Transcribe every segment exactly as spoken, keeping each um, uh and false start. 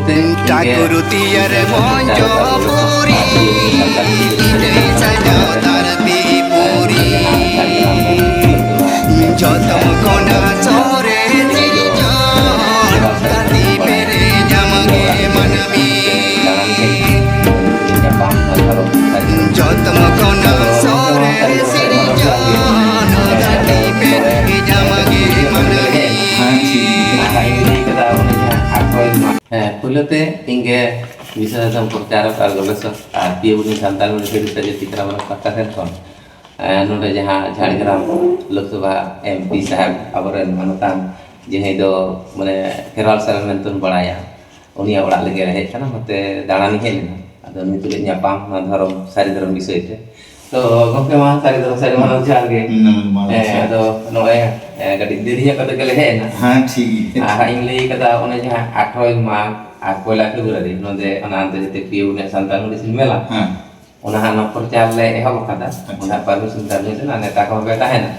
ᱴᱟᱠᱩᱨ ᱛᱤᱭᱟᱨ ᱢᱚᱧᱡᱚᱯᱩᱨᱤ, ᱤᱰᱟᱹᱭ ᱥᱟᱡᱟᱣ ᱫᱷᱟᱹᱨᱛᱤ ᱯᱩᱨᱤ᱾ ᱡᱚᱛᱚᱢ ᱠᱷᱚᱱᱟᱜ ᱥᱚᱨᱮᱥ ᱥᱤᱨᱡᱚᱱ, ᱫᱷᱟᱹᱨᱛᱤ ᱯᱮᱨᱮᱡ ᱟᱢᱜᱮ ᱢᱟᱹᱱᱢᱤ᱾ ᱡᱚᱛᱚᱢ ᱠᱷᱚᱱᱟᱜ ᱥᱚᱨᱮᱥ ᱥᱤᱨᱡᱚᱱ, ᱫᱷᱟᱹᱨᱛᱤ ᱯᱮᱨᱮᱡ ᱟᱢᱜᱮ ᱢᱟᱹᱱᱢᱤ᱾ ᱦᱮᱸ, ᱯᱳᱭᱞᱳ ᱛᱮ ᱤᱧ ᱜᱮ ᱵᱤᱥᱥᱚ ᱥᱟᱥᱚᱱ ᱯᱨᱚᱪᱟᱨᱚᱠ ᱟᱨ ᱜᱚᱵᱮᱥᱚᱠ ᱟᱨ ᱯᱤ ᱮ ᱵᱩᱱᱤ ᱥᱟᱱᱛᱟᱲ ᱢᱤᱰᱤᱭᱟ ᱥᱮᱱᱴᱟᱨ ᱡᱟᱹᱛᱤ ᱠᱟᱱᱟ ᱵᱚᱱ ᱯᱟᱦᱴᱟ ᱥᱮᱱ ᱠᱷᱚᱱ, ᱮᱸ, ᱱᱚᱰᱮ ᱡᱟᱦᱟᱸ ᱡᱷᱟᱲᱜᱨᱟᱢ ᱞᱳᱠᱥᱚᱵᱷᱟ ᱮᱢ ᱯᱤ ᱥᱟᱦᱮᱵᱽ ᱟᱵᱚᱨᱮᱱ ᱢᱟᱱᱚᱛᱟᱱ ᱡᱟᱦᱟᱸᱭ ᱫᱚ ᱢᱟᱱᱮ ᱠᱷᱮᱨᱣᱟᱞ ᱥᱚᱨᱮᱱ ᱢᱮᱱᱛᱮ ᱵᱚᱱ ᱵᱟᱲᱟᱭᱟ, ᱩᱱᱤᱭᱟᱜ ᱚᱲᱟᱜ ᱞᱟᱹᱜᱤᱫ ᱦᱮᱡ ᱠᱟᱱᱟ, ᱱᱚᱛᱮ ᱫᱟᱬᱟᱱᱤᱧ ᱦᱮᱡ ᱞᱮᱱᱟ᱾ ᱟᱫᱚ ᱱᱩᱭ ᱛᱩᱞᱩᱡ ᱧᱟᱯᱟᱢ ᱱᱚᱣᱟ ᱫᱷᱚᱨᱚᱢ, ᱥᱟᱹᱨᱤ ᱫᱷᱚᱨᱚᱢ ᱵᱤᱥᱚᱭ ᱛᱮ᱾ ᱛᱚ ᱜᱚᱢᱠᱮ ᱢᱟ ᱥᱟᱹᱨᱤ ᱫᱷᱚᱨᱚᱢ ᱥᱟᱹᱨᱤ ᱢᱟᱱᱟᱣ ᱡᱚᱦᱟᱨ ᱜᱮ᱾ ᱦᱩᱸ, ᱢᱟ ᱦᱮᱸ, ᱡᱚᱦᱟᱨ᱾ ᱟᱫᱚ ᱱᱚᱜᱼᱚᱭ, ᱮ, ᱠᱟᱹᱴᱤᱡ ᱫᱮᱨᱤ ᱧᱚᱜ ᱠᱟᱛᱮ ᱜᱮᱞᱮ ᱦᱮᱡ ᱮᱱᱟ᱾ ᱦᱮᱸ, ᱴᱷᱤᱠ ᱜᱮᱭᱟ᱾ ᱟᱨ ᱦᱟᱸᱜ ᱤᱧ ᱞᱟᱹᱭ ᱠᱟᱫᱟ ᱚᱱᱮ ᱡᱟᱦᱟᱸ ᱟᱴᱷᱨᱚᱭ ᱢᱟᱜᱽ ᱟᱨ ᱯᱚᱭᱞᱟ ᱯᱷᱮᱵᱽᱨᱩᱣᱟᱨᱤ ᱱᱚᱰᱮ ᱚᱱᱟ ᱟᱱᱛᱚᱨᱡᱟᱛᱤᱠ ᱯᱤᱭᱳ ᱥᱟᱱᱛᱟᱲ ᱢᱮᱰᱤᱥᱤᱱ ᱢᱮᱞᱟ, ᱦᱮᱸ᱾ ᱚᱱᱟ ᱦᱟᱸᱜ ᱱᱚᱣᱟ ᱯᱨᱚᱪᱟᱨ ᱞᱮ ᱮᱦᱚᱵ ᱟᱠᱟᱫᱟ᱾ ᱟᱪᱪᱷᱟ᱾ ᱚᱱᱟ ᱯᱟᱨᱢᱤᱥᱚᱱ ᱴᱟᱨᱢᱤᱥᱚᱱ ᱟᱨ ᱱᱮᱛᱟ ᱠᱚᱦᱚᱸ ᱯᱮ ᱛᱟᱦᱮᱱᱟ᱾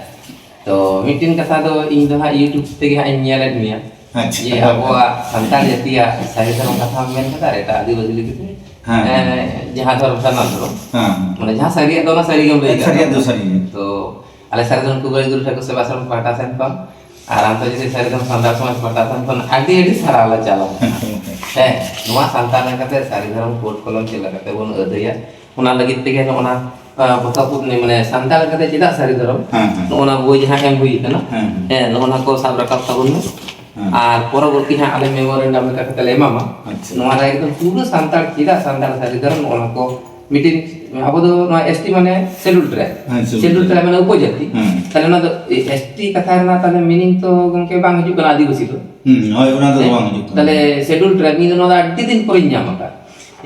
ᱛᱚ ᱢᱤᱫᱴᱮᱱ ᱠᱟᱛᱷᱟ ᱫᱚ ᱤᱧ ᱫᱚ ᱦᱟᱸᱜ YouTube ᱛᱮᱜᱮ ᱦᱟᱸᱜ ᱤᱧ ᱧᱮᱞᱮᱫ ᱢᱮᱭᱟ᱾ ᱟᱪᱪᱷᱟ᱾ ᱡᱮ ᱟᱵᱚᱣᱟᱜ ᱥᱟᱱᱛᱟᱲ ᱡᱟᱹᱛᱤᱭᱟᱜ ᱥᱟᱹᱨᱤ ᱫᱷᱚᱨᱚᱢ ᱠᱟᱛᱷᱟᱢ ᱢᱮᱱ ᱠᱟᱫᱟ ᱟᱨ ᱮᱴᱟᱜ ᱟᱹᱫᱤᱵᱟᱹᱥᱤ ᱞᱟᱹᱜᱤᱫ ᱛᱮ, ᱦᱮᱸ᱾ ᱮᱸ, ᱡᱟᱦᱟᱸ ᱫᱷᱚᱨᱚᱢ ᱥᱟᱨᱱᱟ ᱫᱷᱚᱨᱚᱢ, ᱦᱮᱸ᱾ ᱢᱟᱱᱮ ᱡᱟᱦᱟᱸ ᱥᱟᱹᱨᱤᱭᱟᱜ ᱫᱚ ᱚᱱᱟ ᱥᱟᱹᱨᱤ ᱜᱮᱢ ᱞᱟᱹᱭ ᱠᱟᱫᱟ᱾ ᱥᱟᱹᱨᱤᱭᱟᱜ ᱫᱚ ᱥᱟᱹᱨᱤ ᱜᱮ᱾ ᱛᱚ ᱟᱞᱮ ᱥᱟᱹᱨᱤ ᱫᱷᱚᱨᱚᱢ ᱠᱚᱵᱟᱭ ᱜᱩᱨᱩ ᱴᱷᱟᱹᱠᱩᱨ ᱥᱮᱵᱟ ᱟᱥᱨᱚᱢ ᱯᱟᱦᱴᱟ ᱥᱮᱱ ᱠᱷᱚᱱ ᱟᱨ ᱟᱱᱛᱚᱨᱡᱟᱛᱤᱠ ᱥᱟᱹᱨᱤ ᱫᱷᱚᱨᱚᱢ ᱥᱟᱱᱛᱟᱲ ᱥᱚᱢᱟᱡᱽ ᱯᱟᱦᱴᱟ ᱥᱮᱱ ᱠᱷᱚᱱ ᱟᱹᱰᱤ ᱟᱹᱰᱤ ᱥᱟᱨᱦᱟᱣ ᱞᱮ ᱪᱟᱞᱟ᱾ ᱦᱮᱸ, ᱱᱚᱣᱟ ᱥᱟᱱᱛᱟᱲ ᱞᱮᱠᱟᱛᱮ ᱥᱟᱹᱨᱤ ᱫᱷᱚᱨᱚᱢ ᱠᱳᱰ ᱠᱚᱞᱚᱢ ᱪᱮᱫ ᱞᱮᱠᱟᱛᱮ ᱵᱚᱱ ᱟᱹᱫᱟᱹᱭᱟ, ᱚᱱᱟ ᱞᱟᱹᱜᱤᱫ ᱛᱮᱜᱮ ᱱᱚᱜᱼᱚ ᱱᱟ, ᱟ, ᱯᱚᱛᱚᱵ ᱩᱛᱱᱟᱹᱣ, ᱢᱟᱱᱮ ᱥᱟᱱᱛᱟᱲ ᱞᱮᱠᱟᱛᱮ ᱪᱮᱫᱟᱜ ᱥᱟᱹᱨᱤ ᱫᱷᱚᱨᱚᱢ? ᱦᱮᱸ, ᱦᱮᱸ᱾ ᱱᱚᱜᱼᱚ ᱱᱟ ᱵᱳᱭ ᱡᱟᱦᱟᱸ ᱮᱢ ᱦᱩᱭ ᱠᱟᱱᱟ, ᱦᱮᱸ, ᱦᱮᱸ᱾ ᱦᱮᱸ, ᱱᱚᱜᱼᱚ ᱱᱟ ᱠᱚ ᱥᱟᱵ ᱨᱟᱠᱟᱵ ᱛᱟᱵᱚᱱ ᱢᱮ᱾ ᱦᱮᱸ᱾ ᱟᱨ ᱯᱚᱨᱚᱵᱚᱨᱛᱤ ᱦᱟᱸᱜ ᱟᱞᱮ memorandum ᱞᱮᱠᱟ ᱠᱟᱛᱮ ᱞᱮ ᱮᱢᱟᱢᱟ᱾ ᱟᱪᱪᱷᱟ᱾ ᱱᱚᱣᱟ ᱨᱮ ᱮᱠᱫᱚᱢ ᱯᱩᱨᱟᱹ ᱥᱟᱱᱛᱟᱲ, ᱪᱮᱫᱟᱜ ᱥᱟᱱᱛᱟᱲ ᱥᱟᱹᱨᱤ ᱫᱷᱚᱨᱚᱢ, ᱱᱚᱜᱼᱚ ᱱᱟ ᱠᱚ ᱢᱤᱫᱴᱤᱡ ᱟᱵᱚ ᱫᱚ ᱱᱚᱣᱟ S T ᱢᱟᱱᱮ Scheduled Tribe᱾ ᱦᱮᱸ, Scheduled Scheduled Tribe᱾ Tribe ᱢᱟᱱᱮ ᱩᱯᱚᱡᱟᱹᱛᱤ᱾ ᱦᱮᱸ᱾ ᱛᱟᱦᱞᱮ ᱱᱚᱣᱟ ᱫᱚ S T ᱠᱟᱛᱷᱟ ᱨᱮᱱᱟᱜ ᱛᱟᱦᱞᱮ meaning ᱛᱚ ᱜᱚᱝᱠᱮ ᱵᱟᱝ ᱦᱤᱡᱩᱜ ᱠᱟᱱᱟ ᱟᱹᱫᱤᱵᱟᱹᱥᱤ ᱫᱚ᱾ ᱦᱩᱸ, ᱦᱳᱭ, ᱚᱱᱟ ᱫᱚ ᱦᱮᱸ᱾ ᱵᱟᱝ ᱦᱤᱡᱩᱜ ᱠᱟᱱᱟ᱾ ᱛᱟᱦᱞᱮ Scheduled Tribe ᱤᱧ ᱫᱚ ᱱᱚᱣᱟ ᱫᱚ ᱟᱹᱰᱤ ᱫᱤᱱ ᱯᱚᱨᱮᱧ ᱧᱟᱢ ᱟᱠᱟᱫ᱾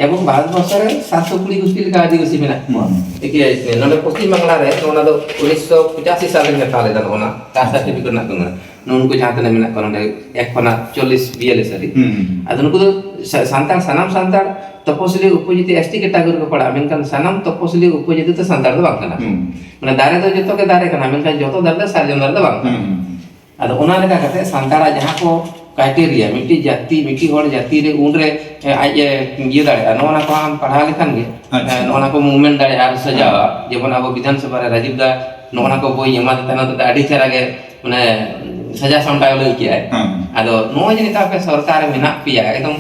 ᱮᱵᱚᱝ ᱵᱷᱟᱨᱚᱛ ᱵᱚᱨᱥᱚ ᱨᱮ ᱥᱟᱛᱥᱚ ᱠᱩᱲᱤ ᱜᱩᱥᱴᱤ ᱞᱮᱠᱟ ᱟᱹᱫᱤᱵᱟᱹᱥᱤ ᱢᱮᱱᱟᱜ ᱠᱚᱣᱟ᱾ ᱦᱩᱸ᱾ ᱮᱠᱮ, ᱱᱚᱰᱮ ᱯᱚᱥᱪᱤᱢ ᱵᱟᱝᱞᱟ ᱨᱮ ᱱᱚᱣᱟ ᱫᱚ ᱩᱱᱤᱥᱥᱚ ᱯᱚᱸᱪᱟᱥᱤ ᱥᱟᱞ ᱨᱮᱧ ᱦᱟᱛᱟᱣ ᱞᱮᱫᱟ ᱱᱚᱜᱼᱚ ᱱᱟ caste certificate ᱨᱮᱱᱟᱜ ᱫᱚ ᱢᱮᱱᱟᱜᱼᱟ᱾ ᱱᱩᱠᱩ ᱡᱟᱦᱟᱸ ᱛᱤᱱᱟᱹᱜ ᱢᱮᱱᱟᱜ ᱠᱚᱣᱟ ᱱᱚᱰᱮ ᱮᱠ ᱠᱷᱚᱱᱟᱜ ᱪᱚᱞᱞᱤᱥ ᱵᱤᱭᱟᱞᱞᱤᱥ ᱦᱟᱹᱨᱤᱡ᱾ ᱦᱩᱸ, ᱦᱩᱸ, ᱦᱩᱸ᱾ ᱟᱫᱚ ᱱᱩᱠᱩ ᱫᱚ ᱥᱟ-, ᱥᱟᱱᱛᱟᱲ, ᱥᱟᱱᱟᱢ ᱥᱟᱱᱛᱟᱲ ᱛᱚᱯᱚᱥᱤᱞᱤ ᱩᱯᱚᱡᱟᱹᱛᱤ S T category ᱨᱮᱠᱚ ᱯᱟᱲᱟᱜᱼᱟ, ᱢᱮᱱᱠᱷᱟᱱ ᱥᱟᱱᱟᱢ ᱛᱚᱯᱚᱥᱤᱞᱤ ᱩᱯᱚᱡᱟᱹᱛᱤ ᱫᱚ ᱥᱟᱱᱛᱟᱲ ᱫᱚ ᱵᱟᱝ ᱠᱟᱱᱟ᱾ ᱦᱩᱸ᱾ ᱢᱟᱱᱮ ᱫᱟᱨᱮ ᱫᱚ ᱡᱚᱛᱚ ᱜᱮ ᱫᱟᱨᱮ ᱠᱟᱱᱟ, ᱢᱮᱱᱠᱷᱟᱱ ᱡᱚᱛᱚ ᱫᱟᱨᱮ ᱫᱚ ᱥᱟᱨᱡᱚᱢ ᱫᱟᱨᱮ ᱫᱚ ᱵᱟᱝ ᱠᱟᱱᱟ᱾ ᱦᱩᱸ, ᱦᱩᱸ, ᱦᱩᱸ᱾ ᱟᱫᱚ ᱚᱱᱟ ᱞᱮᱠᱟ ᱠᱟᱛᱮ ᱥᱟᱱᱛᱟᱲᱟᱜ ᱡᱟᱦᱟᱸ ᱠᱚ ᱠᱨᱟᱭᱴᱮᱨᱤᱭᱟ, ᱢᱤᱫᱴᱤᱡ ᱡᱟᱹᱛᱤ, ᱢᱤᱫᱴᱤᱡ ᱦᱚᱲ ᱡᱟᱹᱛᱤ ᱨᱮ ᱩᱱᱨᱮ, ᱮ, ᱟᱡ ᱮ ᱤᱭᱟᱹ ᱫᱟᱲᱮᱭᱟᱜᱼᱟ᱾ ᱱᱚᱜᱼᱚ ᱱᱟ ᱠᱚ ᱟᱢ ᱯᱟᱲᱦᱟᱣ ᱞᱮᱠᱷᱟᱱ ᱜᱮ, ᱟᱪᱪᱷᱟ᱾ ᱮ, ᱱᱚᱜᱼᱚ ᱱᱟ ᱠᱚ ᱢᱩᱵᱷᱢᱮᱱᱴ ᱫᱟᱲᱮᱭᱟᱜᱼᱟ ᱟᱨ ᱥᱟᱡᱟᱣᱟ᱾ ᱡᱮᱢᱚᱱ ᱟᱵᱚ ᱵᱤᱫᱷᱟᱱ ᱥᱚᱵᱷᱟ ᱨᱮ ᱨᱟᱡᱤᱵ ᱫᱟ ᱱᱚᱜᱼᱚ ᱱᱟ ᱠᱚ ᱵᱳᱭ ᱮᱢᱟᱫᱮ ᱛᱟᱦᱮᱱᱟ, ᱛᱚ ᱟᱹᱰᱤ ᱪᱮᱦᱨᱟ ᱜᱮ, ᱢᱟᱱᱮ, ᱥᱟᱡᱟᱣ ᱥᱟᱢᱴᱟᱣ ᱞᱟᱹᱭ ᱠᱮᱜᱼᱟᱭ᱾ ᱦᱮᱸ᱾ ᱟᱫᱚ ᱱᱚᱜᱼᱚᱭ ᱡᱮ ᱱᱤᱛᱚᱜ ᱟᱯᱮ ᱥᱚᱨᱠᱟᱨ ᱨᱮ ᱢᱮᱱᱟᱜ ᱯᱮᱭᱟ, ᱮᱠᱫᱚᱢ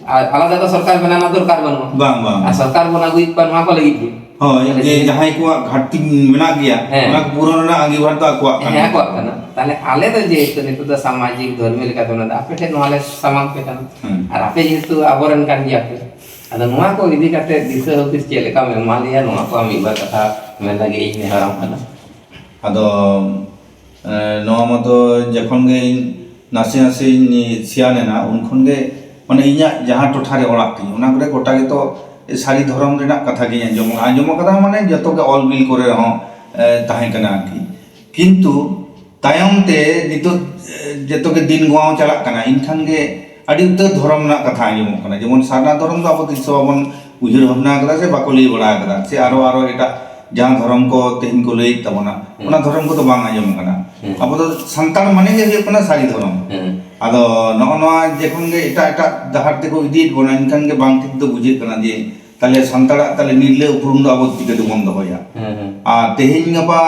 ᱟ-, ᱟᱞᱟᱫᱟ ᱫᱚ ᱥᱚᱨᱠᱟᱨ ᱵᱮᱱᱟᱣ ᱨᱮᱱᱟᱜ ᱫᱚᱨᱠᱟᱨ ᱵᱟᱹᱱᱩᱜᱼᱟ᱾ ᱵᱟᱝ, ᱵᱟᱝ, ᱟᱨ ᱵᱟᱝ᱾ ᱥᱚᱨᱠᱟᱨ ᱵᱚᱱ ᱟᱹᱜᱩᱭᱮᱫ ᱠᱚᱣᱟ ᱱᱚᱣᱟ ᱠᱚ ᱞᱟᱹᱜᱤᱫ ᱜᱮ᱾ ᱦᱳᱭ, ᱛᱟᱦᱞᱮ ᱡᱮ ᱡᱮ ᱡᱟᱦᱟᱸᱭ ᱠᱚᱣᱟᱜ ᱜᱷᱟᱴᱛᱤ ᱢᱮᱱᱟᱜ ᱜᱮᱭᱟ, ᱦᱮᱸ᱾ ᱚᱱᱟ ᱠᱚ ᱯᱩᱨᱚᱱ ᱨᱮᱱᱟᱜ ᱟᱸᱜᱤᱵᱷᱟᱨ ᱫᱚ ᱟᱠᱚᱣᱟᱜ ᱠᱟᱱᱟ᱾ ᱦᱮᱸ, ᱟᱠᱚᱣᱟᱜ ᱠᱟᱱᱟ᱾ ᱛᱟᱦᱞᱮ ᱟᱞᱮ ᱫᱚ ᱡᱮᱦᱮᱛᱩ ᱱᱤᱛᱚᱜ ᱫᱚ ᱥᱟᱢᱟᱡᱤᱠ, ᱫᱷᱚᱨᱢᱤ ᱞᱮᱠᱟᱛᱮ ᱚᱱᱟ ᱫᱚ ᱟᱯᱮ ᱴᱷᱮᱱ ᱱᱚᱣᱟ ᱞᱮ ᱥᱟᱢᱟᱝ ᱯᱮ ᱠᱟᱱᱟ᱾ ᱦᱮᱸ᱾ ᱟᱨ ᱟᱯᱮ ᱡᱮᱦᱮᱛᱩ ᱟᱵᱚᱨᱮᱱ ᱠᱟᱱ ᱜᱮᱭᱟ ᱯᱮ, ᱟᱫᱚ ᱱᱚᱣᱟ ᱠᱚ ᱤᱫᱤ ᱠᱟᱛᱮ ᱫᱤᱥᱟᱹ ᱦᱩᱫᱤᱥ ᱪᱮᱫ ᱞᱮᱠᱟᱢ ᱮᱢᱟ ᱞᱮᱭᱟ, ᱱᱚᱣᱟ ᱠᱚ ᱟᱢ ᱢᱤᱫ ᱵᱟᱨ ᱠᱟᱛᱷᱟ ᱢᱮᱱ ᱞᱟᱹᱜᱤᱫ ᱤᱧ ᱱᱮᱦᱚᱨᱟᱢ ᱠᱟᱱᱟ᱾ ᱟᱫᱚ, ᱮ, ᱱᱚᱣᱟ ᱢᱟᱛᱚ ᱡᱚᱠᱷᱚᱱ ᱜᱮ ᱤᱧ ᱱᱟᱥᱮ ᱱᱟᱥᱮᱧ ᱥᱮᱭᱟᱱ ᱮᱱᱟ, ᱩᱱ ᱠᱷᱚᱱ ᱜᱮ, ᱢᱟᱱᱮ, ᱤᱧᱟᱹᱜ ᱡᱟᱦᱟᱸ ᱴᱚᱴᱷᱟ ᱨᱮ ᱚᱲᱟᱜ ᱛᱤᱧ, ᱚᱱᱟ ᱠᱚᱨᱮ ᱜᱚᱴᱟ ᱜᱮᱛᱚ ᱥᱟᱹᱨᱤ ᱫᱷᱚᱨᱚᱢ ᱨᱮᱱᱟᱜ ᱠᱟᱛᱷᱟ ᱜᱤᱧ ᱟᱸᱡᱚᱢ, ᱟᱸᱡᱚᱢ ᱟᱠᱟᱫᱟ, ᱢᱟᱱᱮ, ᱡᱚᱛᱚ ᱜᱮ ᱚᱞ ᱵᱤᱞ ᱠᱚᱨᱮ ᱨᱮᱦᱚᱸ, ᱮ, ᱛᱟᱦᱮᱸ ᱠᱟᱱᱟ ᱟᱨᱠᱤ᱾ ᱠᱤᱱᱛᱩ ᱛᱟᱭᱚᱢ ᱛᱮ ᱱᱤᱛᱚᱜ, ᱮ, ᱡᱚᱛᱚ ᱜᱮ ᱫᱤᱱ ᱜᱚᱣᱟᱣ ᱪᱟᱞᱟᱜ ᱠᱟᱱᱟ, ᱮᱱᱠᱷᱟᱱ ᱜᱮ ᱟᱹᱰᱤ ᱩᱛᱟᱹᱨ ᱫᱷᱚᱨᱚᱢ ᱨᱮᱱᱟᱜ ᱠᱟᱛᱷᱟ ᱟᱸᱡᱚᱢᱚᱜ ᱠᱟᱱᱟ᱾ ᱡᱮᱢᱚᱱ ᱥᱟᱨᱱᱟ ᱫᱷᱚᱨᱚᱢ ᱫᱚ ᱟᱵᱚ ᱛᱤᱥ ᱦᱚᱸ ᱵᱟᱵᱚᱱ ᱩᱭᱦᱟᱹᱨ ᱵᱷᱟᱵᱽᱱᱟ ᱟᱠᱟᱫᱟ ᱥᱮ ᱵᱟᱠᱚ ᱞᱟᱹᱭ ᱵᱟᱲᱟ ᱟᱠᱟᱫᱟ, ᱥᱮ ᱟᱨᱚ, ᱟᱨᱚ ᱮᱴᱟᱜ ᱡᱟᱦᱟᱸ ᱫᱷᱚᱨᱚᱢ ᱠᱚ ᱛᱮᱦᱮᱧ ᱠᱚ ᱞᱟᱹᱭᱮᱫ ᱛᱟᱵᱚᱱᱟ, ᱦᱮᱸ᱾ ᱚᱱᱟ ᱫᱷᱚᱨᱚᱢ ᱠᱚᱫᱚ ᱵᱟᱝ ᱟᱸᱡᱚᱢ ᱟᱠᱟᱱᱟ᱾ ᱦᱮᱸ᱾ ᱟᱵᱚ ᱫᱚ ᱥᱟᱱᱛᱟᱲ ᱢᱟᱱᱮ ᱜᱮ ᱦᱩᱭᱩᱜ ᱠᱟᱱᱟ ᱥᱟᱹᱨᱤ ᱫᱷᱚᱨᱚᱢ᱾ ᱦᱮᱸ᱾ ᱟᱫᱚ ᱱᱚᱜᱼᱚ ᱱᱚᱣᱟ ᱡᱚᱠᱷᱚᱱ ᱜᱮ ᱮᱴᱟᱜ ᱮᱴᱟᱜ ᱰᱟᱦᱟᱨ ᱛᱮᱠᱚ ᱤᱫᱤᱭᱮᱫ ᱵᱚᱱᱟ, ᱮᱱᱠᱷᱟᱱ ᱜᱮ ᱵᱟᱝ ᱴᱷᱤᱠ ᱫᱚ ᱵᱩᱡᱷᱟᱹᱜ ᱠᱟᱱᱟ ᱡᱮ ᱛᱟᱦᱞᱮ ᱥᱟᱱᱛᱟᱲᱟᱜ ᱛᱟᱦᱞᱮ ᱱᱤᱨᱞᱟᱹ ᱩᱯᱨᱩᱢ ᱫᱚ ᱟᱵᱚ ᱪᱤᱠᱟᱹ ᱛᱮᱵᱚᱱ ᱫᱚᱦᱚᱭᱟ? ᱦᱮᱸ, ᱦᱮᱸ᱾ ᱟᱨ ᱛᱮᱦᱮᱧ ᱜᱟᱯᱟ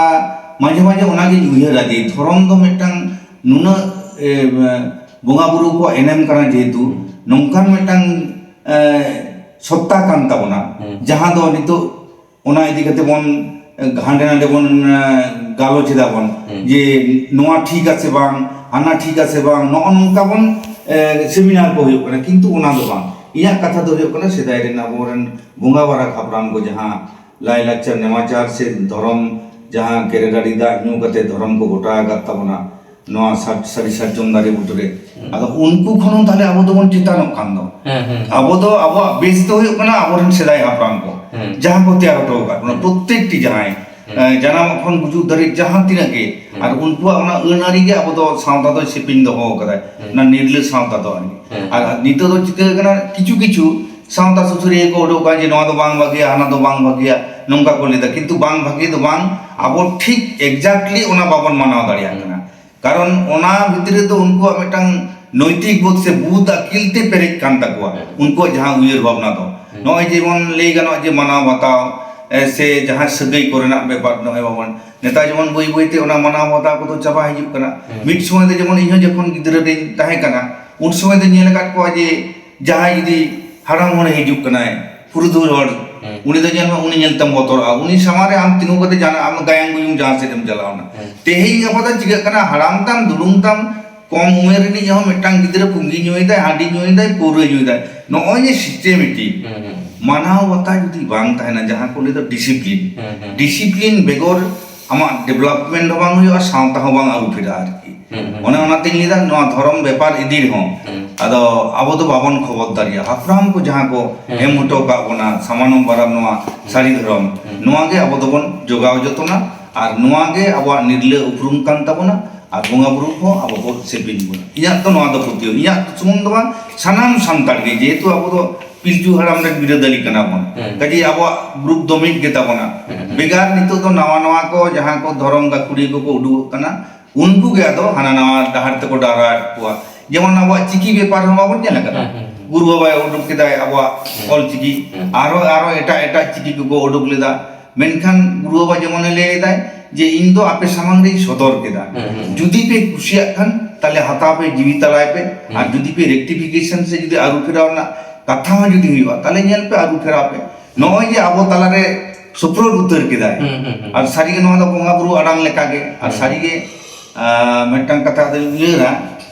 ᱢᱟᱡᱷᱮ ᱢᱟᱡᱷᱮ ᱚᱱᱟᱜᱤᱧ ᱩᱭᱦᱟᱹᱨᱟ ᱡᱮ ᱫᱷᱚᱨᱚᱢ ᱫᱚ ᱢᱤᱫᱴᱟᱝ ᱱᱩᱱᱟᱹᱜ, ᱮ, ᱵᱚᱸᱜᱟ ᱵᱩᱨᱩ ᱠᱚᱣᱟᱜ ᱮᱱᱮᱢ ᱠᱟᱱᱟ, ᱡᱮᱦᱮᱛᱩ ᱱᱚᱝᱠᱟᱱ ᱢᱤᱫᱴᱟᱝ, ᱮ, ᱥᱚᱛᱛᱟ ᱠᱟᱱ ᱛᱟᱵᱚᱱᱟ, ᱦᱮᱸ᱾ ᱡᱟᱦᱟᱸ ᱫᱚ ᱱᱤᱛᱚᱜ ᱚᱱᱟ ᱤᱫᱤ ᱠᱟᱛᱮ ᱵᱚᱱ, ᱮ, ᱦᱟᱸᱰᱮ ᱱᱟᱰᱮ ᱵᱚᱱ, ᱮ, ᱜᱟᱞᱚᱪ ᱮᱫᱟ ᱵᱚᱱ, ᱦᱮᱸ᱾ ᱡᱮ ᱱᱚᱣᱟ ᱴᱷᱤᱠ ᱟᱥᱮ ᱵᱟᱝ, ᱦᱟᱱᱟ ᱴᱷᱤᱠ ᱟᱥᱮ ᱵᱟᱝ, ᱱᱚᱜᱼᱚ ᱱᱚᱝᱠᱟ ᱵᱚᱱ, ᱮ, ᱥᱮᱢᱤᱱᱟᱨ ᱠᱚ ᱦᱩᱭᱩᱜ ᱠᱟᱱᱟ, ᱠᱤᱱᱛᱩ ᱚᱱᱟ ᱫᱚ ᱵᱟᱝ᱾ ᱤᱧᱟᱹᱜ ᱠᱟᱛᱷᱟ ᱫᱚ ᱦᱩᱭᱩᱜ ᱠᱟᱱᱟ, ᱥᱮᱫᱟᱭ ᱨᱮᱱ ᱟᱵᱚᱨᱮᱱ ᱵᱚᱸᱜᱟ ᱵᱟᱨᱟ ᱦᱟᱯᱲᱟᱢ ᱠᱚ ᱡᱟᱦᱟᱸ ᱞᱟᱭᱼᱞᱟᱠᱪᱟᱨ, ᱱᱮᱢᱟᱪᱟᱨ ᱥᱮ ᱫᱷᱚᱨᱚᱢ, ᱡᱟᱦᱟᱸ ᱠᱮᱨᱮᱰᱟᱲᱤ ᱫᱟᱜ ᱧᱩ ᱠᱟᱛᱮ ᱫᱷᱚᱨᱚᱢ ᱠᱚ ᱜᱚᱴᱟ ᱟᱠᱟᱫ ᱛᱟᱵᱚᱱᱟ, ᱱᱚᱣᱟ ᱥᱟᱨ-, ᱥᱟᱹᱨᱤ ᱥᱟᱨᱡᱚᱢ ᱫᱟᱨᱮ ᱵᱩᱴᱟᱹᱨᱮ᱾ ᱦᱮᱸ᱾ ᱟᱫᱚ ᱩᱱᱠᱩ ᱠᱷᱚᱱ ᱦᱚᱸ ᱛᱟᱦᱞᱮ ᱟᱵᱚ ᱫᱚᱵᱚᱱ ᱪᱮᱛᱟᱱᱚᱜ ᱠᱟᱱ ᱫᱚ᱾ ᱦᱮᱸ, ᱦᱮᱸ᱾ ᱟᱵᱚ ᱫᱚ, ᱟᱵᱚᱣᱟᱜ ᱵᱮᱥ ᱫᱚ ᱦᱩᱭᱩᱜ ᱠᱟᱱᱟ ᱟᱵᱚᱨᱮᱱ ᱥᱮᱫᱟᱭ ᱦᱟᱯᱲᱟᱢ ᱠᱚ, ᱦᱮᱸ᱾ ᱡᱟᱦᱟᱸ ᱠᱚ ᱛᱮᱭᱟᱨ ᱦᱚᱴᱚ ᱟᱠᱟᱫ ᱵᱚᱱᱟ, ᱦᱮᱸ᱾ ᱯᱨᱚᱛᱛᱮᱠᱴᱤ ᱡᱟᱦᱟᱸᱭ, ᱦᱮᱸ᱾ ᱮ, ᱡᱟᱱᱟᱢᱚᱜ ᱠᱷᱚᱱ ᱜᱩᱡᱩᱜ ᱫᱷᱟᱹᱨᱤᱡ ᱡᱟᱦᱟᱸ ᱛᱤᱱᱟᱹᱜ ᱜᱮ, ᱦᱮᱸ᱾ ᱟᱨ ᱩᱱᱠᱩᱣᱟᱜ ᱚᱱᱟ ᱟᱹᱱ ᱟᱹᱨᱤ ᱜᱮ ᱟᱵᱚ ᱫᱚ ᱥᱟᱶᱛᱟ ᱫᱚᱭ ᱥᱮᱯᱮᱧ ᱫᱚᱦᱚ ᱟᱠᱟᱫᱟᱭ, ᱦᱮᱸ᱾ ᱚᱱᱟ ᱱᱤᱨᱞᱟᱹ ᱥᱟᱶᱛᱟ ᱫᱚ ᱟᱨᱠᱤ᱾ ᱦᱮᱸ᱾ ᱟᱨ ᱱᱤᱛᱚᱜ ᱫᱚ ᱪᱤᱠᱟᱹ ᱠᱟᱱᱟ, ᱠᱤᱪᱷᱩ ᱠᱤᱪᱷᱩ ᱥᱟᱶᱛᱟ ᱥᱩᱥᱟᱹᱨᱤᱭᱟᱹ ᱠᱚ ᱩᱰᱩᱠ ᱠᱟᱱᱟ ᱡᱮ ᱱᱚᱣᱟ ᱫᱚ ᱵᱟᱝ ᱵᱷᱟᱜᱮᱭᱟ, ᱦᱟᱱᱟ ᱫᱚ ᱵᱟᱝ ᱵᱷᱟᱜᱮᱭᱟ, ᱱᱚᱝᱠᱟ ᱠᱚ ᱞᱟᱹᱭ ᱮᱫᱟ, ᱠᱤᱱᱛᱩ ᱵᱟᱝ ᱵᱷᱟᱜᱮ ᱫᱚ ᱵᱟᱝ, ᱟᱵᱚ ᱴᱷᱤᱠ exactly ᱚᱱᱟ ᱵᱟᱵᱚᱱ ᱢᱟᱱᱟᱣ ᱫᱟᱲᱮᱭᱟᱜ ᱠᱟᱱᱟ᱾ ᱠᱟᱨᱚᱱ ᱚᱱᱟ ᱵᱷᱤᱛᱨᱤ ᱨᱮᱫᱚ ᱩᱱᱠᱩᱣᱟᱜ ᱢᱤᱫᱴᱟᱝ, ᱱᱳᱭᱛᱤᱠ ᱵᱳᱫᱷ ᱥᱮ ᱵᱩᱫᱷ ᱟᱹᱠᱤᱞ ᱛᱮ ᱯᱮᱨᱮᱡ ᱠᱟᱱ ᱛᱟᱠᱚᱣᱟ᱾ ᱦᱮᱸ᱾ ᱩᱱᱠᱩᱣᱟᱜ ᱡᱟᱦᱟᱸ ᱩᱭᱦᱟᱹᱨ ᱵᱷᱟᱵᱽᱱᱟ ᱫᱚ, ᱦᱮᱸ᱾ ᱱᱚᱜᱼᱚᱭ ᱡᱮᱢᱚᱱ ᱞᱟᱹᱭ ᱜᱟᱱᱚᱜᱼᱟ ᱡᱮ ᱢᱟᱱᱟᱣ ᱵᱟᱛᱟᱣ, ᱮ, ᱥᱮ ᱡᱟᱦᱟᱸ ᱥᱟᱹᱜᱟᱹᱭ ᱠᱚᱨᱮᱱᱟᱜ ᱵᱮᱯᱟᱨ, ᱱᱚᱜᱼᱚᱭ ᱵᱟᱵᱚᱱ, ᱱᱮᱛᱟᱨ ᱡᱮᱢᱚᱱ ᱵᱟᱹᱭ ᱵᱟᱹᱭ ᱛᱮ ᱚᱱᱟ ᱢᱟᱱᱟᱣ ᱵᱟᱛᱟᱣ ᱠᱚᱫᱚ ᱪᱟᱵᱟ ᱦᱤᱡᱩᱜ ᱠᱟᱱᱟ᱾ ᱦᱮᱸ᱾ ᱢᱤᱫ ᱥᱚᱢᱚᱭ ᱫᱚ ᱡᱮᱢᱚᱱ ᱤᱧᱦᱚᱸ ᱡᱚᱠᱷᱚᱱ ᱜᱤᱫᱽᱨᱟᱹ ᱨᱤᱧ ᱛᱟᱦᱮᱸ ᱠᱟᱱᱟ, ᱩᱱ ᱥᱚᱢᱚᱭ ᱫᱚ ᱧᱮᱞ ᱟᱠᱟᱫ ᱠᱚᱣᱟ ᱡᱮ ᱡᱟᱦᱟᱸᱭ ᱡᱩᱫᱤ ᱦᱟᱲᱟᱢ ᱦᱚᱲᱮ ᱦᱤᱡᱩᱜ ᱠᱟᱱᱟᱭ, ᱯᱩᱨᱩᱫᱷᱩᱞ ᱦᱚᱲ, ᱦᱮᱸ᱾ ᱩᱱᱤ ᱫᱚ ᱧᱮᱞ ᱢᱮ, ᱩᱱᱤ ᱧᱮᱞ ᱛᱮᱢ ᱵᱚᱛᱚᱨᱚᱜᱼᱟ᱾ ᱩᱱᱤ ᱥᱟᱢᱟᱝ ᱨᱮ ᱟᱢ ᱛᱤᱸᱜᱩ ᱠᱟᱛᱮ ᱡᱟᱦᱟᱱᱟᱜ, ᱟᱢ ᱜᱟᱭᱟᱱ ᱜᱩᱭᱩᱢ ᱡᱟᱦᱟᱸ ᱥᱮᱫ ᱮᱢ ᱪᱟᱞᱟᱣᱱᱟ᱾ ᱦᱮᱸ᱾ ᱛᱮᱦᱮᱧ ᱜᱟᱯᱟ ᱫᱚ ᱪᱤᱠᱟᱹᱜ ᱠᱟᱱᱟ, ᱦᱟᱲᱟᱢ ᱛᱟᱢ, ᱫᱩᱲᱩᱢ ᱛᱟᱢ, ᱠᱚᱢ ᱩᱢᱮᱨ ᱨᱤᱱᱤᱡ ᱦᱚᱸ ᱢᱤᱫᱴᱟᱝ ᱜᱤᱫᱽᱨᱟᱹ ᱯᱩᱸᱜᱤ ᱧᱩᱭᱮᱫᱟᱭ, ᱦᱟᱺᱰᱤ ᱧᱩᱭᱮᱫᱟᱭ, ᱯᱟᱹᱣᱨᱟᱹ ᱧᱩᱭᱮᱫᱟᱭ᱾ ᱱᱚᱜᱼᱚᱭ ᱡᱮ systematic ᱦᱩᱸ, ᱦᱩᱸ᱾ ᱢᱟᱱᱟᱣ ᱵᱟᱛᱟᱣ ᱡᱩᱫᱤ ᱵᱟᱝ ᱛᱟᱦᱮᱱᱟ, ᱡᱟᱦᱟᱸ ᱠᱚ ᱞᱟᱹᱭ ᱫᱚ discipline, ᱦᱩᱸ, ᱦᱩᱸ᱾ Discipline ᱵᱮᱜᱚᱨ ᱟᱢᱟᱜ development ᱦᱚᱸ ᱵᱟᱝ ᱦᱩᱭᱩᱜᱼᱟ, ᱥᱟᱶᱛᱟ ᱦᱚᱸ ᱵᱟᱝ ᱟᱹᱨᱩ ᱯᱷᱮᱨᱟᱜᱼᱟ ᱟᱨᱠᱤ᱾ ᱦᱩᱸ, ᱦᱩᱸ᱾ ᱚᱱᱮ ᱚᱱᱟᱛᱤᱧ ᱞᱟᱹᱭᱫᱟ, ᱱᱚᱣᱟ ᱫᱷᱚᱨᱚᱢ ᱵᱮᱯᱟᱨ ᱤᱫᱤ ᱨᱮᱦᱚᱸ ᱦᱩᱸ᱾ ᱟᱫᱚ ᱟᱵᱚ ᱫᱚ ᱵᱟᱵᱚᱱ ᱠᱷᱚᱵᱚᱨ ᱫᱟᱲᱮᱭᱟᱜᱼᱟ᱾ ᱦᱟᱯᱲᱟᱢ ᱠᱚ ᱡᱟᱦᱟᱸ ᱠᱚ ᱦᱩᱸ᱾ ᱮᱢ ᱦᱚᱴᱚ ᱠᱟᱜ ᱵᱚᱱᱟ ᱥᱟᱢᱟᱱᱚᱢ ᱵᱟᱨᱟᱢ, ᱱᱚᱣᱟ ᱦᱩᱸ᱾ ᱥᱟᱹᱨᱤ ᱫᱷᱚᱨᱚᱢ, ᱦᱩᱸ᱾ ᱱᱚᱣᱟ ᱜᱮ ᱟᱵᱚ ᱫᱚᱵᱚᱱ ᱡᱚᱜᱟᱣ ᱡᱚᱛᱚᱱᱟ᱾ ᱟᱨ ᱱᱚᱣᱟ ᱜᱮ ᱟᱵᱚᱣᱟᱜ ᱱᱤᱨᱞᱟᱹ ᱩᱯᱨᱩᱢ ᱠᱟᱱ ᱛᱟᱵᱚᱱᱟ᱾ ᱟᱨ ᱵᱚᱸᱜᱟ ᱵᱩᱨᱩ ᱠᱚ ᱟᱵᱚ ᱠᱚ ᱥᱮᱵᱮᱧ ᱵᱚᱱᱟ᱾ ᱤᱧᱟᱹᱜ ᱫᱚ ᱱᱚᱣᱟ ᱫᱚ ᱯᱟᱹᱛᱭᱟᱹᱣ, ᱤᱧᱟᱹᱜ ᱥᱩᱢᱩᱝ ᱫᱚ ᱵᱟᱝ, ᱥᱟᱱᱟᱢ ᱥᱟᱱᱛᱟᱲ ᱜᱮ, ᱡᱮᱦᱮᱛᱩ ᱟᱵᱚ ᱫᱚ ᱯᱤᱞᱪᱩ ᱦᱟᱲᱟᱢ ᱨᱮᱱ ᱵᱤᱨᱟᱹᱫᱟᱹᱞᱤ ᱠᱟᱱᱟ ᱵᱚᱱ, ᱦᱮᱸ᱾ ᱠᱟᱡᱮ ᱟᱵᱚᱣᱟᱜ group ᱫᱚ ᱢᱤᱫ ᱜᱮ ᱛᱟᱵᱚᱱᱟ᱾ ᱦᱮᱸ᱾ ᱵᱷᱮᱜᱟᱨ ᱱᱤᱛᱚᱜ ᱫᱚ ᱱᱟᱣᱟ ᱱᱟᱣᱟ ᱠᱚ ᱡᱟᱦᱟᱸ ᱠᱚ ᱫᱷᱚᱨᱚᱢ ᱜᱟᱹᱠᱷᱩᱲᱤᱭᱟᱹ ᱠᱚᱠᱚ ᱩᱰᱩᱠᱚᱜ ᱠᱟᱱᱟ, ᱩᱱᱠᱩ ᱜᱮ ᱟᱫᱚ ᱦᱟᱱᱟ ᱱᱟᱣᱟ ᱰᱟᱦᱟᱨ ᱛᱮᱠᱚ ᱰᱟᱦᱨᱟᱣᱮᱫ ᱠᱚᱣᱟ᱾ ᱡᱮᱢᱚᱱ ᱟᱵᱚᱣᱟᱜ ᱪᱤᱠᱤ ᱵᱮᱯᱟᱨ ᱦᱚᱸ ᱵᱟᱵᱚᱱ ᱧᱮᱞ ᱟᱠᱟᱫᱟ᱾ ᱦᱮᱸ, ᱦᱮᱸ, ᱦᱮᱸ᱾ ᱜᱩᱨᱩ ᱵᱟᱵᱟᱭ ᱩᱰᱩᱠ ᱠᱮᱫᱟᱭ ᱟᱵᱚᱣᱟᱜ ᱦᱮᱸ᱾ ᱚᱞ ᱪᱤᱠᱤ, ᱦᱮᱸ᱾ ᱟᱨᱦᱚᱸ, ᱟᱨᱦᱚᱸ ᱮᱴᱟᱜ ᱮᱴᱟᱜ ᱪᱤᱠᱤ ᱠᱚᱠᱚ ᱩᱰᱩᱠ ᱞᱮᱫᱟ᱾ ᱢᱮᱱᱠᱷᱟᱱ ᱜᱩᱨᱩ ᱵᱟᱵᱟ ᱡᱮᱢᱚᱱᱮ ᱞᱟᱹᱭ ᱮᱫᱟᱭ ᱡᱮ, "ᱤᱧ ᱫᱚ ᱟᱯᱮ ᱥᱟᱢᱟᱝ ᱨᱤᱧ ᱥᱚᱫᱚᱨ ᱠᱮᱫᱟ᱾ ᱦᱮᱸ, ᱦᱮᱸ᱾ ᱡᱩᱫᱤ ᱯᱮ ᱠᱩᱥᱤᱭᱟᱜ ᱠᱷᱟᱱ, ᱛᱟᱦᱞᱮ ᱦᱟᱛᱟᱣ ᱯᱮ, ᱡᱤᱣᱤ ᱛᱟᱞᱟᱭ ᱯᱮ, ᱦᱮᱸ᱾ ᱟᱨ ᱡᱩᱫᱤ ᱯᱮ rectification ᱥᱮ ᱡᱩᱫᱤ ᱟᱹᱨᱩ ᱯᱷᱮᱨᱟᱣ ᱨᱮᱱᱟᱜ ᱠᱟᱛᱷᱟ ᱦᱚᱸ ᱡᱩᱫᱤ ᱦᱩᱭᱩᱜᱼᱟ, ᱛᱟᱦᱞᱮ ᱧᱮᱞ ᱯᱮ, ᱟᱹᱨᱩ ᱯᱷᱮᱨᱟᱣ ᱯᱮ᱾" ᱱᱚᱜᱼᱚᱭ ᱡᱮ ᱟᱵᱚ ᱛᱟᱞᱟᱨᱮ ᱥᱩᱯᱨᱩᱫ ᱩᱛᱟᱹᱨ ᱠᱮᱫᱟᱭ, ᱦᱮᱸ, ᱦᱮᱸ, ᱦᱮᱸ᱾ ᱟᱨ ᱥᱟᱹᱨᱤᱜᱮ ᱱᱚᱣᱟ ᱫᱚ ᱵᱚᱸᱜᱟ ᱵᱩᱨᱩ ᱟᱲᱟᱝ ᱞᱮᱠᱟᱜᱮ, ᱟᱨ ᱦᱮᱸ᱾ ᱥᱟᱹᱨᱤᱜᱮ, ᱟᱸ, ᱢᱤᱫᱴᱟᱝ ᱠᱟᱛᱷᱟ ᱫᱚᱧ ᱩᱭᱦᱟᱹᱨᱟ,